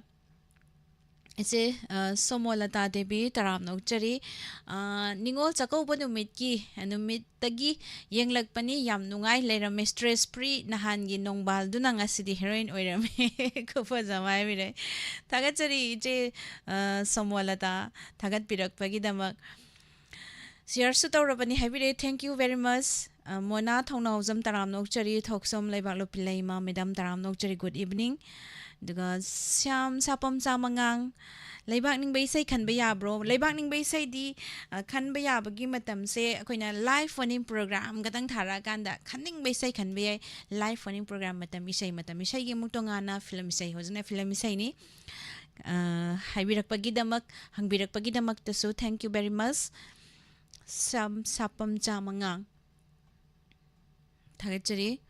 ꯏꯆꯦ, ꯑ, ꯁꯣꯃꯣꯂꯇꯥ ꯗꯦꯕꯤ, ꯇꯔꯥꯝꯅ ꯑꯣꯛꯆꯔꯤ꯫ ꯑ, ꯅꯤꯉꯣꯜ ꯆꯥꯛꯀꯧꯕ ꯅꯨꯃꯤꯠꯀꯤ, ꯅꯨꯃꯤꯠꯇꯒꯤ ꯌꯦꯡꯂꯛꯄꯅꯤ, ꯌꯥꯝ ꯅꯨꯡꯉꯥꯏ ꯂꯩꯔꯝꯃꯦ, stress free꯫ ꯅꯍꯥꯟꯒꯤ ꯅꯣꯡꯕꯥꯜꯗꯨꯅ ꯉꯁꯤꯗꯤ heroine ꯑꯣꯏꯔꯝꯃꯦ꯫ ꯈꯨꯐꯖ ꯑꯃ ꯍꯥꯏꯕꯤꯔꯦ꯫ ꯊꯥꯒꯠꯆꯔꯤ ꯏꯆꯦ, ꯑ, ꯁꯣꯃꯣꯂꯇꯥ, ꯊꯥꯒꯠꯄꯤꯔꯛꯄꯒꯤꯗꯃꯛ꯫ Shareꯁꯨ ꯇꯧꯔꯕꯅꯤ ꯍꯥꯏꯕꯤꯔꯛꯑꯦ, thank you very much꯫ ꯑ, ꯃꯣꯅꯥ ꯊꯧꯅꯥꯎꯖꯝ, ꯇꯔꯥꯝꯅ ꯑꯣꯛꯆꯔꯤ꯫ ꯊꯣꯛꯆꯣꯝ ꯂꯩꯕꯥꯛꯂꯣꯞꯄꯤ ꯂꯩꯃ, madam, ꯇꯔꯥꯝꯅ ꯑꯣꯛꯆꯔꯤ, good evening꯫ ꯑꯗꯨꯒ ꯁ꯭ꯌꯥꯝ ꯁꯥꯄꯝ ꯆꯥꯃꯉꯥꯡ, ꯂꯩꯕꯥꯛ ꯅꯤꯡꯕ ꯏꯁꯩ ꯈꯟꯕ ꯌꯥꯕ꯭ꯔꯣ? ꯂꯩꯕꯥꯛ ꯅꯤꯡꯕ ꯏꯁꯩꯗꯤ, ꯑ, ꯈꯟꯕ ꯌꯥꯕꯒꯤ ꯃꯇꯝꯁꯦ ꯑꯩꯈꯣꯏꯅ live phone-in program ꯈꯛꯇꯪ ꯊꯥꯔꯛꯑꯀꯥꯟꯗ ꯈꯟꯅꯤꯡꯕ ꯏꯁꯩ ꯈꯟꯕ ꯌꯥꯏ꯫ Live phone-in program ꯃꯇꯝ, ꯏꯁꯩ ꯃꯇꯝ, ꯏꯁꯩꯒꯤ ꯑꯃꯨꯛ ꯇꯣꯉꯥꯟꯅ film ꯏꯁꯩ, ꯍꯧꯖꯤꯛꯅ film ꯏꯁꯩꯅꯤ꯫ ꯑ, ꯍꯥꯏꯕꯤꯔꯛꯄꯒꯤꯗꯃꯛ, ꯍꯪꯕꯤꯔꯛꯄꯒꯤꯗꯃꯛꯇꯁꯨ thank you very much꯫ ꯁꯝ ꯁꯥꯄꯝ ꯆꯥꯃꯉꯥꯡ꯫ ꯊꯥꯒꯠꯆꯔꯤ꯫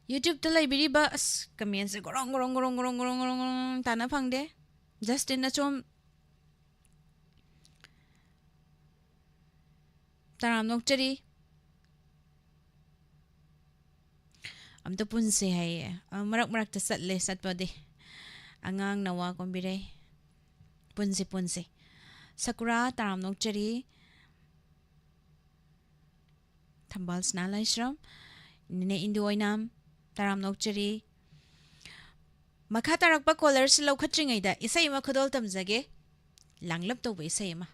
YouTube-ꯇ ꯂꯩꯕꯤꯔꯤꯕ, ꯑꯁ, comment-ꯁꯦ ꯒꯣꯔꯣꯡ, ꯒꯣꯔꯣꯡ, ꯒꯣꯔꯣꯡ, ꯒꯣꯔꯣꯡ, ꯒꯣꯔꯣꯡ, ꯒꯣꯔꯣꯡ ꯇꯥꯅ ꯐꯪꯗꯦ꯫ Justin ꯑꯆꯣꯝ, ꯇꯔꯥꯝꯅ ꯑꯣꯛꯆꯔꯤ꯫ ꯑꯝꯇ ꯄꯨꯟꯁꯦ ꯍꯥꯏꯌꯦ꯫ ꯑ, ꯃꯔꯛ ꯃꯔꯛꯇ ꯆꯠꯂꯦ ꯆꯠꯄꯗꯤ꯫ ꯑꯉꯥꯡꯅ ꯋꯥ ꯀꯣꯝꯕꯤꯔꯩ꯫ ꯄꯨꯟꯁꯤ, ꯄꯨꯟꯁꯤ꯫ ꯁꯀꯨꯔꯥ, ꯇꯔꯥꯝꯅ ꯑꯣꯛꯆꯔꯤ꯫ ꯊꯝꯕꯥꯜ ꯁꯅꯥ ꯂꯥꯏꯁ꯭ꯔꯝ, ꯅꯦꯅꯦ ꯏꯟꯗꯨ ꯑꯣꯏꯅꯥꯝ, ꯇꯔꯥꯝꯅ ꯑꯣꯛꯆꯔꯤ꯫ ꯃꯈꯥ ꯇꯥꯔꯛꯄ ꯀꯣꯂꯔꯁꯤ ꯂꯧꯈꯠꯇ꯭ꯔꯤꯉꯩꯗ ꯏꯁꯩ ꯑꯃ ꯈꯨꯗꯣꯜ ꯇꯝꯖꯒꯦ, ꯂꯥꯡꯂꯞ ꯇꯧꯕ ꯏꯁꯩ ꯑꯃ꯫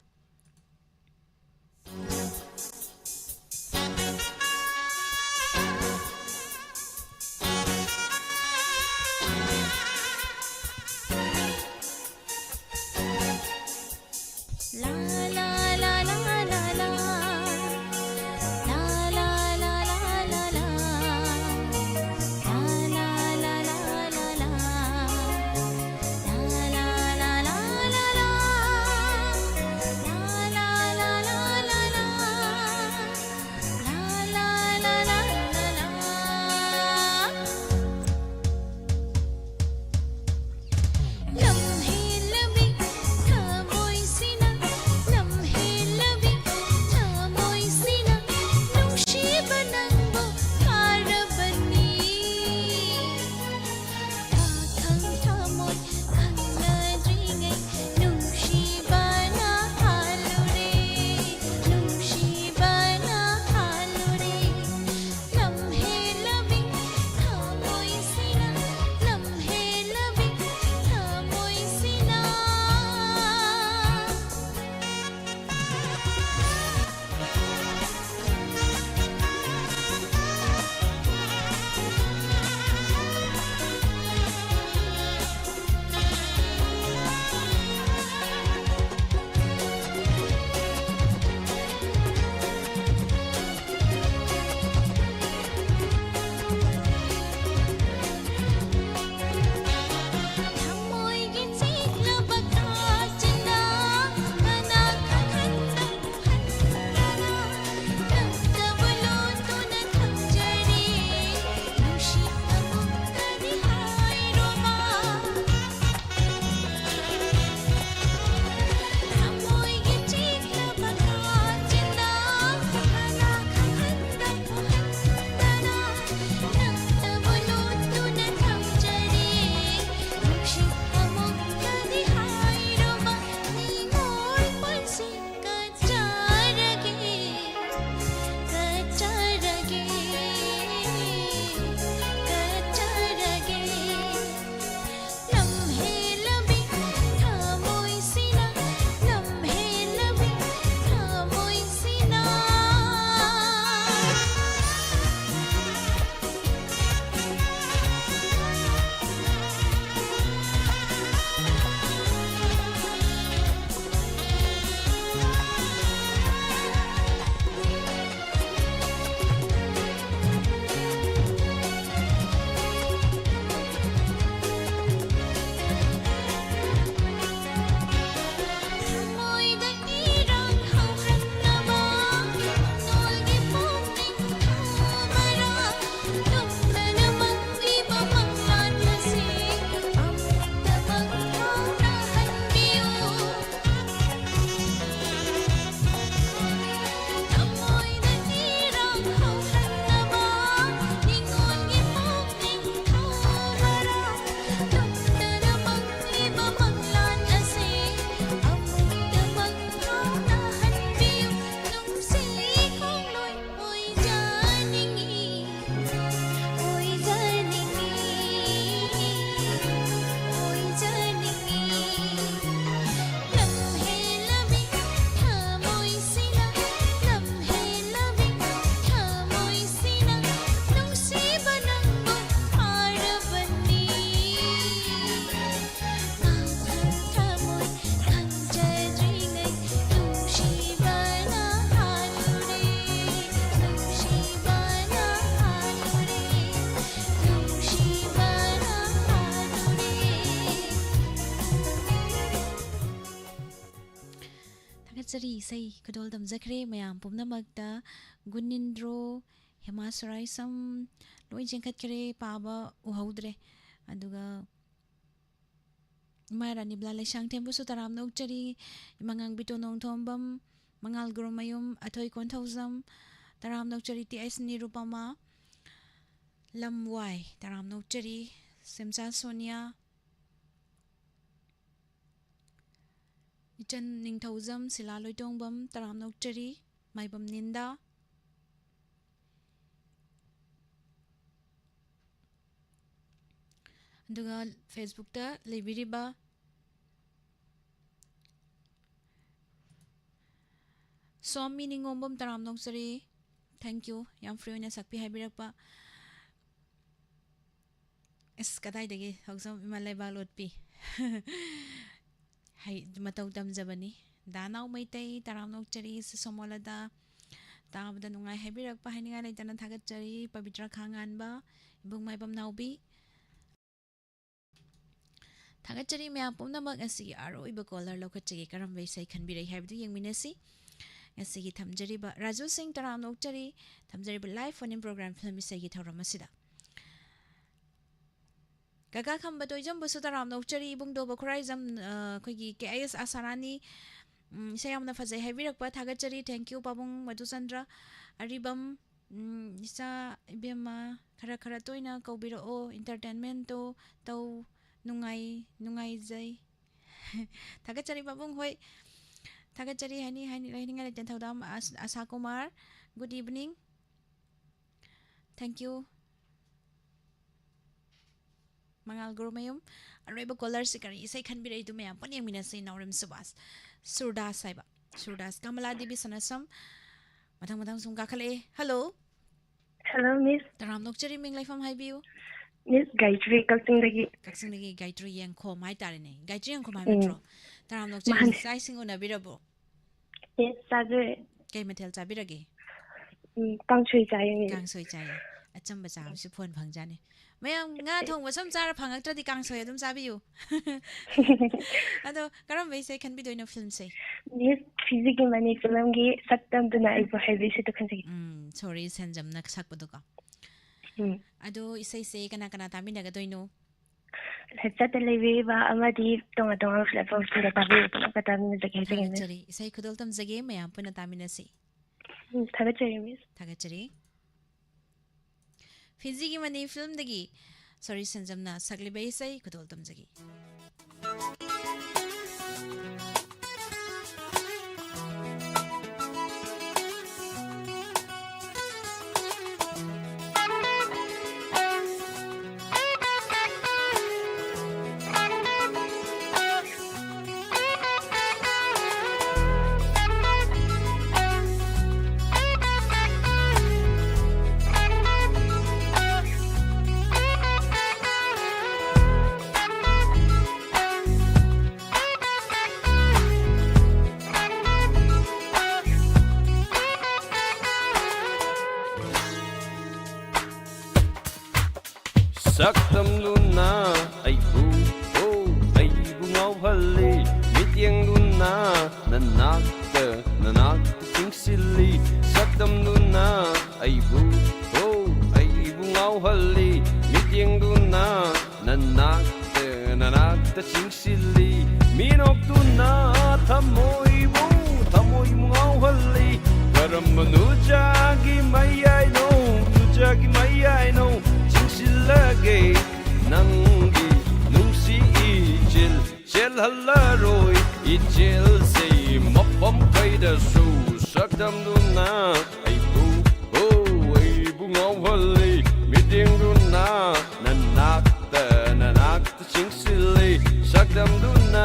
ꯊꯥꯒꯠꯆꯔꯤ꯫ ꯏꯁꯩ ꯈꯨꯗꯣꯜ ꯇꯝꯖꯈ꯭ꯔꯦ ꯃꯌꯥꯝ ꯄꯨꯝꯅꯃꯛꯇ꯫ ꯒꯨꯅꯤꯟꯗ꯭ꯔꯣ, ꯍꯦꯃꯥ ꯁꯨꯔꯥꯏꯁꯝ, ꯂꯣꯏ ꯆꯦꯟꯈꯠꯈ꯭ꯔꯦ, ꯄꯥꯕ ꯎꯍꯧꯗ꯭ꯔꯦ꯫ ꯑꯗꯨꯒ ꯏꯃꯥ ꯔꯥꯅꯤꯕꯂꯥ ꯂꯩꯁꯥꯡꯊꯦꯝꯕꯨꯁꯨ ꯇꯔꯥꯝꯅ ꯑꯣꯛꯆꯔꯤ꯫ ꯏꯃꯥꯉꯥꯡꯕꯤ ꯇꯣꯅꯣꯡꯊꯣꯝꯕꯝ, ꯃꯉꯥꯜ ꯒꯨꯔꯨꯃꯌꯨꯝ, ꯑꯊꯣꯏ ꯀꯣꯟꯊꯧꯖꯝ, ꯇꯔꯥꯝꯅ ꯑꯣꯛꯆꯔꯤ꯫ ꯇꯤ ꯑꯩꯁ ꯅꯤꯔꯨꯄꯃꯥ, ꯂꯝꯋꯥꯏ, ꯇꯔꯥꯝꯅ ꯑꯣꯛꯆꯔꯤ꯫ ꯁꯦꯝꯆꯥ ꯁꯣꯅꯤꯌꯥ, ꯏꯆꯟ ꯅꯤꯡꯊꯧꯖꯝ, ꯁꯤꯂꯥ ꯂꯣꯏꯇꯣꯡꯕꯝ, ꯇꯔꯥꯝꯅ ꯑꯣꯛꯆꯔꯤ꯫ ꯃꯥꯏꯕꯝ ꯅꯤꯟꯗꯥ꯫ ꯑꯗꯨꯒ Facebook-ꯇ ꯂꯩꯕꯤꯔꯤꯕ ꯁꯣꯝꯃꯤ ꯅꯤꯉꯣꯝꯕꯝ, ꯇꯔꯥꯝꯅ ꯑꯣꯛꯆꯔꯤ꯫ Thank you, ꯌꯥꯝ free ꯑꯣꯏꯅ ꯁꯛꯄꯤ ꯍꯥꯏꯕꯤꯔꯛꯄ꯫ ꯑꯁ, ꯀꯗꯥꯏꯗꯒꯤ ꯍꯧꯖꯤꯛ ꯏꯃꯥ ꯂꯩꯕꯥꯛ ꯂꯣꯠꯄꯤ꯫ ꯍꯩ, ꯃꯇꯧ ꯇꯝꯖꯕꯅꯤ꯫ ꯗꯥ ꯅꯥꯎ ꯃꯩꯇꯩ, ꯇꯔꯥꯝꯅ ꯑꯣꯛꯆꯔꯤ꯫ ꯁꯤ ꯁꯣꯃꯣꯂꯇꯥ, ꯇꯥꯕꯗ ꯅꯨꯡꯉꯥꯏ ꯍꯥꯏꯕꯤꯔꯛꯄ ꯍꯥꯏꯅꯤꯡꯉꯥꯏ ꯂꯩꯇꯅ ꯊꯥꯒꯠꯆꯔꯤ꯫ ꯄꯕꯤꯇ꯭ꯔ ꯈꯥꯉꯥꯟꯕ, ꯏꯕꯨꯡ ꯃꯥꯏꯕꯝ ꯅꯥꯎꯕꯤ꯫ ꯊꯥꯒꯠꯆꯔꯤ ꯃꯌꯥꯝ ꯄꯨꯝꯅꯃꯛ꯫ ꯉꯁꯤꯒꯤ ꯑꯔꯣꯏꯕ caller ꯂꯧꯈꯠꯆꯒꯦ꯫ ꯀꯔꯝꯕ ꯏꯁꯩ ꯈꯟꯕꯤꯔꯛꯏ ꯍꯥꯏꯕꯗꯨ ꯌꯦꯡꯃꯤꯟꯅꯁꯤ꯫ ꯉꯁꯤꯒꯤ ꯊꯝꯖꯔꯤꯕ ꯔꯥꯖꯨ ꯁꯤꯡ, ꯇꯔꯥꯝꯅ ꯑꯣꯛꯆꯔꯤ꯫ ꯊꯝꯖꯔꯤꯕ live phone-in program film ꯏꯁꯩꯒꯤ ꯊꯧꯔꯝ ꯑꯁꯤꯗ꯫ ꯀꯀꯥ ꯈꯝꯕ ꯇꯣꯏꯖꯝꯕꯨꯁꯨ ꯇꯔꯥꯝꯅ ꯑꯣꯛꯆꯔꯤ꯫ ꯏꯕꯨꯡꯗꯣ ꯕꯈꯨꯔꯥꯏꯖꯝ, ꯑ, ꯑꯩꯈꯣꯏꯒꯤ ꯀꯦ ꯑꯥꯏ ꯑꯦꯁ ꯑꯁꯥꯔꯥꯅꯤ, ꯎꯝ, ꯏꯁꯩ ꯌꯥꯝꯅ ꯐꯖꯩ ꯍꯥꯏꯕꯤꯔꯛꯄ ꯊꯥꯒꯠꯆꯔꯤ꯫ Thank you, ꯄꯥꯕꯨꯡ ꯃꯙꯨꯆꯟꯗ꯭ꯔ꯫ ꯑꯔꯤꯕꯝ, ꯎꯝ, ꯏꯆꯥ ꯏꯕꯦꯝꯃ, ꯈꯔ ꯈꯔ ꯇꯣꯏꯅ ꯀꯧꯕꯤꯔꯛꯑꯣ꯫ Entertainment-ꯇꯣ ꯇꯧ, ꯅꯨꯡꯉꯥꯏ, ꯅꯨꯡꯉꯥꯏꯖꯩ꯫ ꯊꯥꯒꯠꯆꯔꯤ ꯄꯥꯕꯨꯡ꯫ ꯍꯣꯏ, ꯊꯥꯒꯠꯆꯔꯤ꯫ ꯍꯥꯏꯅꯤ, ꯍꯥꯏꯅꯤ, ꯍꯥꯏꯅꯤꯡꯉꯥꯏ ꯂꯩꯇꯦ꯫ ꯊꯧꯗꯥꯝ ꯑꯁ-, ꯑꯁꯥ Kumar, good evening꯫ Thank you꯫ ꯃꯉꯥꯜ ꯒꯨꯔꯨꯃꯌꯨꯝ꯫ ꯑꯔꯣꯏꯕ caller-ꯁꯤ ꯀꯔꯤ ꯏꯁꯩ ꯈꯟꯕꯤꯔꯛꯏꯗꯨ ꯃꯌꯥꯝ ꯄꯨꯟꯅ ꯌꯦꯡꯃꯤꯟꯅꯁꯤ꯫ ꯅꯥꯎꯔꯦꯝ ꯁꯨꯕꯥꯁ, ꯁꯨꯔꯗꯥꯁ ꯍꯥꯏꯕ꯫ ꯁꯨꯔꯗꯥꯁ, ꯀꯃꯂꯥ ꯗꯦꯕꯤ ꯁꯅꯥꯁꯝ꯫ ꯃꯊꯪ ꯃꯊꯪ ꯁꯨꯝ ꯀꯥꯈꯠꯂꯛꯑꯦ꯫ Hello꯫ Hello, Miss꯫ ꯇꯔꯥꯝꯅ ꯑꯣꯛꯆꯔꯤ, ꯃꯤꯡ ꯂꯩꯐꯝ ꯍꯥꯏꯕꯤꯌꯨ꯫ Miss ꯒꯥꯌꯇ꯭ꯔꯤ, ꯀꯛꯆꯤꯡꯗꯒꯤ꯫ ꯀꯛꯆꯤꯡꯗꯒꯤ ꯒꯥꯌꯇ꯭ꯔꯤ ꯌꯦꯡꯈꯣꯝ ꯍꯥꯏꯇꯥꯔꯦꯅꯦ꯫ ꯒꯥꯌꯇ꯭ꯔꯤ ꯌꯦꯡꯈꯣꯝ ꯍꯥꯏꯕ ꯎꯝ꯫ ꯅꯠꯇ꯭ꯔꯣ? ꯇꯔꯥꯝꯅ ꯑꯣꯛꯆꯔꯤ, ꯃꯥꯅꯦ꯫ ꯆꯥꯛ ꯏꯁꯤꯡ ꯎꯅꯕꯤꯔꯕꯣ? Yes, ꯆꯥꯖꯔꯦ꯫ ꯀꯩ ꯃꯊꯦꯜ ꯆꯥꯕꯤꯔꯒꯦ? ꯎꯝ, ꯀꯥꯡꯁꯣꯏ ꯆꯥꯏꯌꯦ, Miss꯫ ꯀꯥꯡꯁꯣꯏ ꯆꯥꯏꯌꯦ꯫ ꯑꯆꯝꯕ ꯆꯥꯕꯁꯤ ꯐꯣꯟ ꯐꯪꯖꯥꯅꯤ꯫ ꯃꯌꯥꯝ ꯉꯥ ꯊꯣꯡꯕ ꯁꯨꯝ ꯆꯥꯔ ꯐꯪꯉꯛꯇ꯭ꯔꯗꯤ ꯀꯥꯡꯁꯣꯏ ꯑꯗꯨꯝ ꯆꯥꯕꯤꯌꯨ꯫ ꯑꯗꯣ ꯀꯔꯝꯕ ꯏꯁꯩ ꯈꯟꯕꯤꯗꯣꯏꯅꯣ ꯐꯤꯂꯝꯁꯦ? ꯃꯤꯁ, ꯐꯤꯖꯤꯒꯤ ꯃꯅꯤ ꯐꯤꯂꯝꯒꯤ ꯁꯛ ꯇꯝꯗꯨꯅ ꯑꯩꯕꯨ ꯍꯥꯏꯕ ꯏꯁꯩꯗꯣ ꯈꯟꯖꯒꯦ꯫ ꯎꯝ, ꯁꯣꯔꯤ ꯁꯟꯖꯝꯅ ꯁꯛꯄꯗꯣꯀꯣ꯫ ꯎꯝ꯫ ꯑꯗꯣ ꯏꯁꯩꯁꯦ ꯀꯅꯥ ꯀꯅꯥ ꯇꯥꯃꯤꯟꯅꯒꯗꯣꯏꯅꯣ? ꯂꯩꯆꯠꯇ ꯂꯩꯕꯤꯔꯤꯕ ꯑꯃꯗꯤ ꯇꯣꯉꯥꯟ ꯇꯣꯉꯥꯟꯕ platformꯁꯤꯡꯗ ꯇꯥꯕꯤꯔꯤꯕ ꯄꯨꯝꯅꯃꯛꯇ ꯇꯥꯃꯤꯟꯅꯖꯒꯦ ꯍꯥꯏꯖꯒꯦ, ꯃꯤꯁ꯫ ꯊꯥꯒꯠꯆꯔꯤ꯫ ꯏꯁꯩ ꯈꯨꯗꯣꯜ ꯇꯝꯖꯒꯦ, ꯃꯌꯥꯝ ꯄꯨꯟꯅ ꯇꯥꯃꯤꯟꯅꯁꯤ꯫ ꯎꯝ, ꯊꯥꯒꯠꯆꯔꯤ, ꯃꯤꯁ꯫ ꯊꯥꯒꯠꯆꯔꯤ꯫ ꯐꯤꯖꯤꯒꯤ ꯃꯅꯤ ꯐꯤꯂꯝꯗꯒꯤ ꯁꯣꯔꯤ ꯁꯟꯖꯝꯅ ꯁꯛꯂꯤꯕ ꯏꯁꯩ ꯈꯨꯗꯣꯜ ꯇꯝꯖꯒꯦ꯫ ꯁꯛꯇꯝꯗꯨꯅ ꯑꯩꯕꯨ, ꯑꯣ, ꯑꯩꯕꯨ ꯉꯥꯎꯍꯜꯂꯤ꯫ ꯃꯤꯠꯌꯦꯡꯗꯨꯅ ꯅꯅꯥꯛꯇ, ꯅꯅꯥꯛꯇ ꯆꯤꯡꯁꯤꯜꯂꯤ꯫ ꯁꯛꯇꯝꯗꯨꯅ ꯑꯩꯕꯨ, ꯑꯣ, ꯑꯩꯕꯨ ꯉꯥꯎꯍꯜꯂꯤ꯫ ꯃꯤꯠꯌꯦꯡꯗꯨꯅ ꯅꯅꯥꯛꯇ, ꯅꯅꯥꯛꯇ ꯆꯤꯡꯁꯤꯜꯂꯤ꯫ ꯃꯤꯅꯣꯛꯇꯨꯅ ꯊꯃꯣꯏꯕꯨ, ꯊꯃꯣꯏꯕꯨ ꯉꯥꯎꯍꯜꯂꯤ꯫ ꯀꯔꯝꯕ ꯅꯨꯡꯖꯥꯒꯤ ꯃꯌꯥꯏꯅꯣ, ꯅꯨꯡꯖꯥꯒꯤ ꯃꯌꯥꯏꯅꯣ ꯆꯤꯡꯁꯤꯜꯂꯒꯦ ꯅꯪꯒꯤ ꯅꯨꯡꯁꯤ ꯏꯆꯦꯜ꯫ ꯆꯦꯜꯍꯜꯂꯔꯣꯏ ꯏꯆꯦꯜꯁꯦ ꯃꯐꯝ ꯀꯩꯗꯁꯨ꯫ ꯁꯛꯇꯝꯗꯨꯅ ꯑꯩꯕꯨ, ꯑꯣ, ꯑꯩꯕꯨ ꯉꯥꯎꯍꯜꯂꯤ꯫ ꯃꯤꯠꯌꯦꯡꯗꯨꯅ ꯅꯅꯥꯛꯇ, ꯅꯅꯥꯛꯇ ꯆꯤꯡꯁꯤꯜꯂꯤ꯫ ꯁꯛꯇꯝꯗꯨꯅ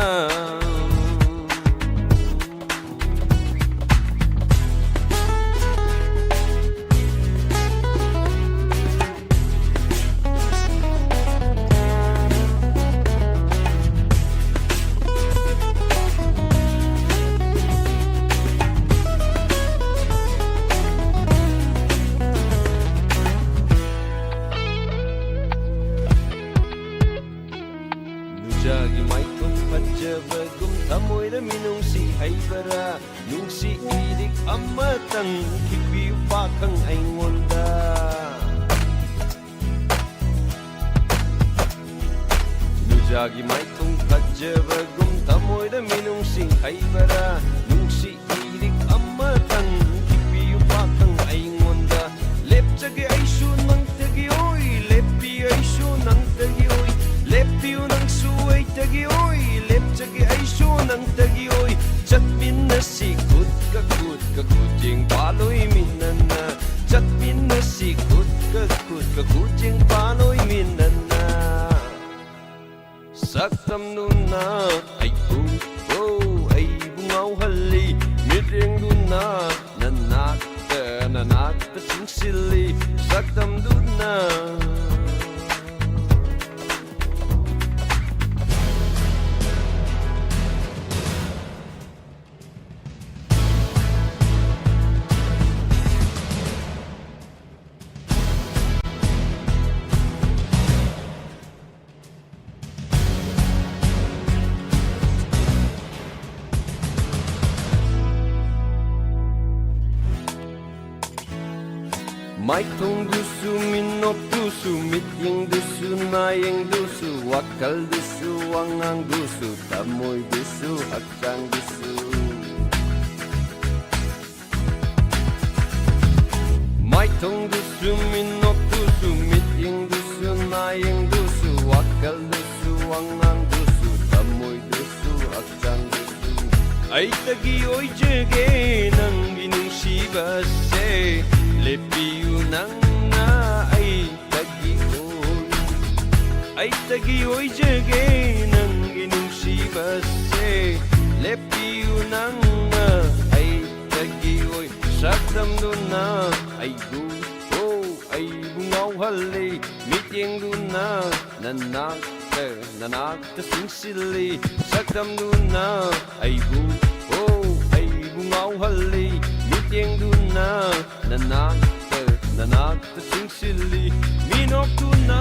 ꯅꯨꯡꯁꯤ ꯏꯔꯤꯛ ꯑꯃꯇꯪ ꯏꯕꯤꯌꯨ ꯄꯥꯈꯪ ꯑꯩꯉꯣꯟꯗ꯫ ꯅꯨꯖꯥꯒꯤ ꯃꯥꯏꯊꯣꯡ ꯐꯖꯕꯒꯨꯝ ꯊꯃꯣꯏꯗ ꯃꯤꯅꯨꯡꯁꯤ ꯍꯩꯕꯔꯥ? ꯅꯨꯡꯁꯤ ꯏꯔꯤꯛ ꯑꯃꯇꯪ ꯏꯕꯤꯌꯨ ꯄꯥꯈꯪ ꯑꯩꯉꯣꯟꯗ꯫ ꯂꯦꯞꯆꯒꯦ ꯑꯩꯁꯨ ꯅꯪꯇꯒꯤ ꯑꯣꯏ, ꯂꯦꯞꯄꯤꯌꯨ ꯑꯩꯁꯨ ꯅꯪꯇꯒꯤ ꯑꯣꯏ, ꯂꯦꯞꯄꯤꯌꯨ ꯅꯪꯁꯨ ꯑꯩꯇꯒꯤ ꯑꯣꯏ, ꯂꯦꯞꯆꯒꯦ ꯑꯩꯁꯨ ꯅꯪꯇꯒꯤ ꯑꯣꯏ꯫ ꯆꯠꯃꯤꯟꯅꯁꯤ ꯈꯨꯠꯀ ꯈꯨꯠꯀ ꯈꯨꯠꯌꯦꯡ ꯄꯥꯜꯂꯣꯏꯃꯤꯟꯅꯅ, ꯆꯠꯃꯤꯟꯅꯁꯤ ꯈꯨꯠꯀ ꯈꯨꯠꯀ ꯈꯨꯠꯌꯦꯡ ꯄꯥꯜꯂꯣꯏꯃꯤꯟꯅꯅ꯫ ꯁꯛꯇꯝꯗꯨꯅ ꯑꯩꯕꯨ, ꯑꯣ, ꯑꯩꯕꯨ ꯉꯥꯎꯍꯜꯂꯤ꯫ ꯃꯤꯠꯌꯦꯡꯗꯨꯅ ꯅꯅꯥꯛꯇ, ꯅꯅꯥꯛꯇ ꯆꯪꯁꯤꯜꯂꯤ꯫ ꯁꯛꯇꯝꯗꯨꯅ꯫ ꯃꯥꯏꯊꯣꯡꯗꯨꯁꯨ, ꯃꯤꯅꯣꯛꯇꯨꯁꯨ, ꯃꯤꯠꯌꯦꯡꯗꯨꯁꯨ, ꯅꯥꯌꯦꯡꯗꯨꯁꯨ, ꯋꯥꯈꯜꯗꯨꯁꯨ, ꯋꯥꯉꯥꯡꯗꯨꯁꯨ, ꯊꯃꯣꯏꯗꯨꯁꯨ, ꯍꯛꯆꯥꯡꯗꯨꯁꯨ꯫ ꯃꯥꯏꯊꯣꯡꯗꯨꯁꯨ, ꯃꯤꯅꯣꯛꯇꯨꯁꯨ, ꯃꯤꯠꯌꯦꯡꯗꯨꯁꯨ, ꯅꯥꯌꯦꯡꯗꯨꯁꯨ, ꯋꯥꯈꯜꯗꯨꯁꯨ, ꯋꯥꯉꯥꯡꯗꯨꯁꯨ, ꯊꯃꯣꯏꯗꯨꯁꯨ, ꯍꯛꯆꯥꯡꯗꯨꯁꯨ꯫ ꯑꯩꯇꯒꯤ ꯑꯣꯏꯖꯒꯦ ꯅꯪꯒꯤ ꯅꯨꯡꯁꯤꯕꯁꯦ, ꯂꯦꯞꯄꯤꯌꯨ ꯅꯪꯅ ꯑꯩꯇꯒꯤ ꯑꯣꯏ꯫ ꯑꯩꯇꯒꯤ ꯑꯣꯏꯖꯒꯦ ꯅꯪꯒꯤ ꯅꯨꯡꯁꯤꯕꯁꯦ, ꯂꯦꯞꯄꯤꯌꯨ ꯅꯪꯅ ꯑꯩꯇꯒꯤ ꯑꯣꯏ꯫ ꯁꯛꯇꯝꯗꯨꯅ ꯑꯩꯕꯨ, ꯑꯣ, ꯑꯩꯕꯨ ꯉꯥꯎꯍꯜꯂꯤ꯫ ꯃꯤꯠꯌꯦꯡꯗꯨꯅ ꯅꯅꯥꯛꯇ, ꯅꯅꯥꯛꯇ ꯆꯪꯁꯤꯜꯂꯤ꯫ ꯁꯛꯇꯝꯗꯨꯅ ꯑꯩꯕꯨ, ꯑꯣ, ꯑꯩꯕꯨ ꯉꯥꯎꯍꯜꯂꯤ꯫ ꯃꯤꯠꯌꯦꯡꯗꯨꯅ ꯅꯅꯥꯛꯇ, ꯅꯅꯥꯛꯇ ꯆꯪꯁꯤꯜꯂꯤ꯫ ꯃꯤꯅꯣꯛꯇꯨꯅ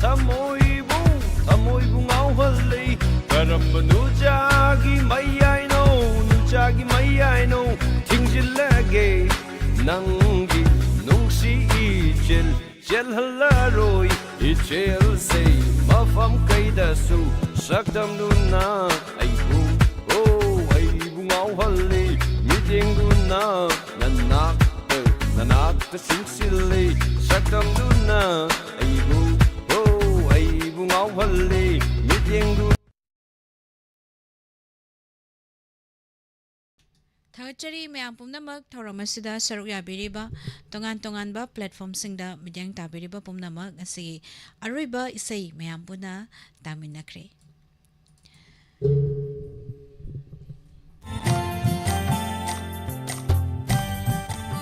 ꯊꯃꯣꯏꯕꯨ, ꯊꯃꯣꯏꯕꯨ ꯉꯥꯎꯍꯜꯂꯤ꯫ ꯀꯔꯝꯕ ꯅꯨꯖꯥꯒꯤ ꯃꯌꯥꯏꯅꯣ? ꯅꯨꯖꯥ ꯒꯤ ꯃꯌꯥꯏꯅꯨ ꯊꯤꯡꯖꯤꯜꯂꯒꯦ, ꯅꯪꯒꯤ ꯅꯨꯡꯁꯤ ꯏꯆꯦꯜ ꯆꯦꯜꯍꯜꯂꯔꯣꯏ꯫ ꯏꯆꯦꯜꯁꯦ ꯃꯐꯝ ꯀꯩꯗꯁꯨ ꯁꯛꯇꯝꯗꯨꯅ ꯑꯩꯕꯨ, ꯑꯣ, ꯑꯩꯕꯨ ꯉꯥꯎꯍꯜꯂꯤ꯫ ꯃꯤꯠꯌꯦꯡꯗꯨꯅ ꯅꯅꯥꯛꯇ, ꯅꯅꯥꯛꯇ ꯆꯤꯡꯁꯤꯜꯂꯤ꯫ ꯁꯛꯇꯝꯗꯨꯅ ꯑꯩꯕꯨ, ꯑꯣ, ꯑꯩꯕꯨ ꯉꯥꯎꯍꯜꯂꯤ꯫ ꯃꯤꯠꯌꯦꯡꯗꯨ ꯊꯥꯒꯠꯆꯔꯤ ꯃꯌꯥꯝ ꯄꯨꯝꯅꯃꯛ ꯊꯧꯔꯝ ꯑꯁꯤꯗ ꯁꯔꯨꯛ ꯌꯥꯕꯤꯔꯤꯕ, ꯇꯣꯉꯥꯟ ꯇꯣꯉꯥꯟꯕ platformꯁꯤꯡꯗ ꯃꯤꯠꯌꯦꯡ ꯇꯥꯕꯤꯔꯤꯕ ꯄꯨꯝꯅꯃꯛ꯫ ꯉꯁꯤꯒꯤ ꯑꯔꯣꯏꯕ ꯏꯁꯩ ꯃꯌꯥꯝ ꯄꯨꯟꯅ ꯇꯥꯃꯤꯟꯅꯈ꯭ꯔꯦ꯫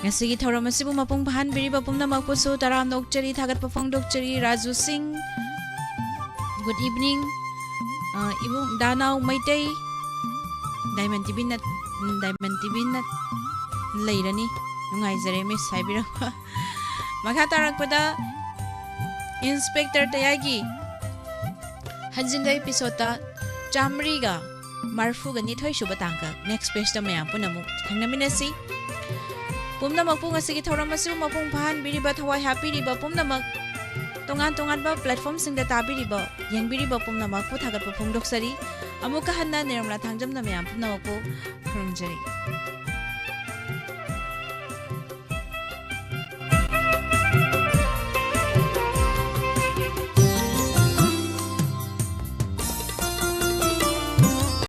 ꯉꯁꯤꯒꯤ ꯊꯧꯔꯝ ꯑꯁꯤꯕꯨ ꯃꯄꯨꯡ ꯐꯥꯍꯟꯕꯤꯔꯤꯕ ꯄꯨꯝꯅꯃꯛꯄꯨꯁꯨ ꯇꯔꯥꯝꯅ ꯑꯣꯛꯆꯔꯤ, ꯊꯥꯒꯠꯄ ꯐꯣꯡꯗꯣꯛꯆꯔꯤ꯫ ꯔꯥꯖꯨ ꯁꯤꯡ, good evening꯫ ꯑ, ꯏꯕꯨꯡ ꯗꯥꯅꯥꯎ ꯃꯩꯇꯩ, Diamond TV ꯅꯠ-, ꯎꯝ, Diamond TV ꯅꯠ-, ꯂꯩꯔꯅꯤ꯫ ꯅꯨꯡꯉꯥꯏꯖꯔꯦ miss ꯍꯥꯏꯕꯤꯔꯛꯄ꯫ ꯃꯈꯥ ꯇꯥꯔꯛꯄꯗ Inspector ꯇꯌꯥꯏꯒꯤ ꯍꯟꯖꯤꯟꯕ episodeꯇ ꯆꯥꯃꯔꯤꯒ ꯃꯔꯐꯨꯒ ꯅꯤꯊꯣꯏ ꯁꯨꯕ ꯇꯥꯡꯀꯛ next pageꯇ ꯃꯌꯥꯝ ꯄꯨꯟꯅ ꯑꯃꯨꯛ ꯊꯦꯡꯅꯃꯤꯟꯅꯁꯤ꯫ ꯄꯨꯝꯅꯃꯛꯄꯨ ꯉꯁꯤꯒꯤ ꯊꯧꯔꯝ ꯑꯁꯤꯕꯨ ꯃꯄꯨꯡ ꯐꯥꯍꯟꯕꯤꯔꯤꯕ, ꯊꯋꯥꯏ ꯍꯥꯞꯄꯤꯔꯤꯕ ꯄꯨꯝꯅꯃꯛ, ꯇꯣꯉꯥꯟ ꯇꯣꯉꯥꯟꯕ platformꯁꯤꯡꯗ ꯇꯥꯕꯤꯔꯤꯕ, ꯌꯦꯡꯕꯤꯔꯤꯕ ꯄꯨꯝꯅꯃꯛꯄꯨ ꯊꯥꯒꯠꯄ ꯐꯣꯡꯗꯣꯛꯆꯔꯤ꯫ ꯑꯃꯨꯛꯀ ꯍꯟꯅ ꯅꯤꯔꯃꯂꯥ ꯊꯥꯡꯖꯝꯅ ꯃꯌꯥꯝ ꯄꯨꯝꯅꯃꯛꯄꯨ ꯈꯨꯔꯨꯝꯖꯔꯤ꯫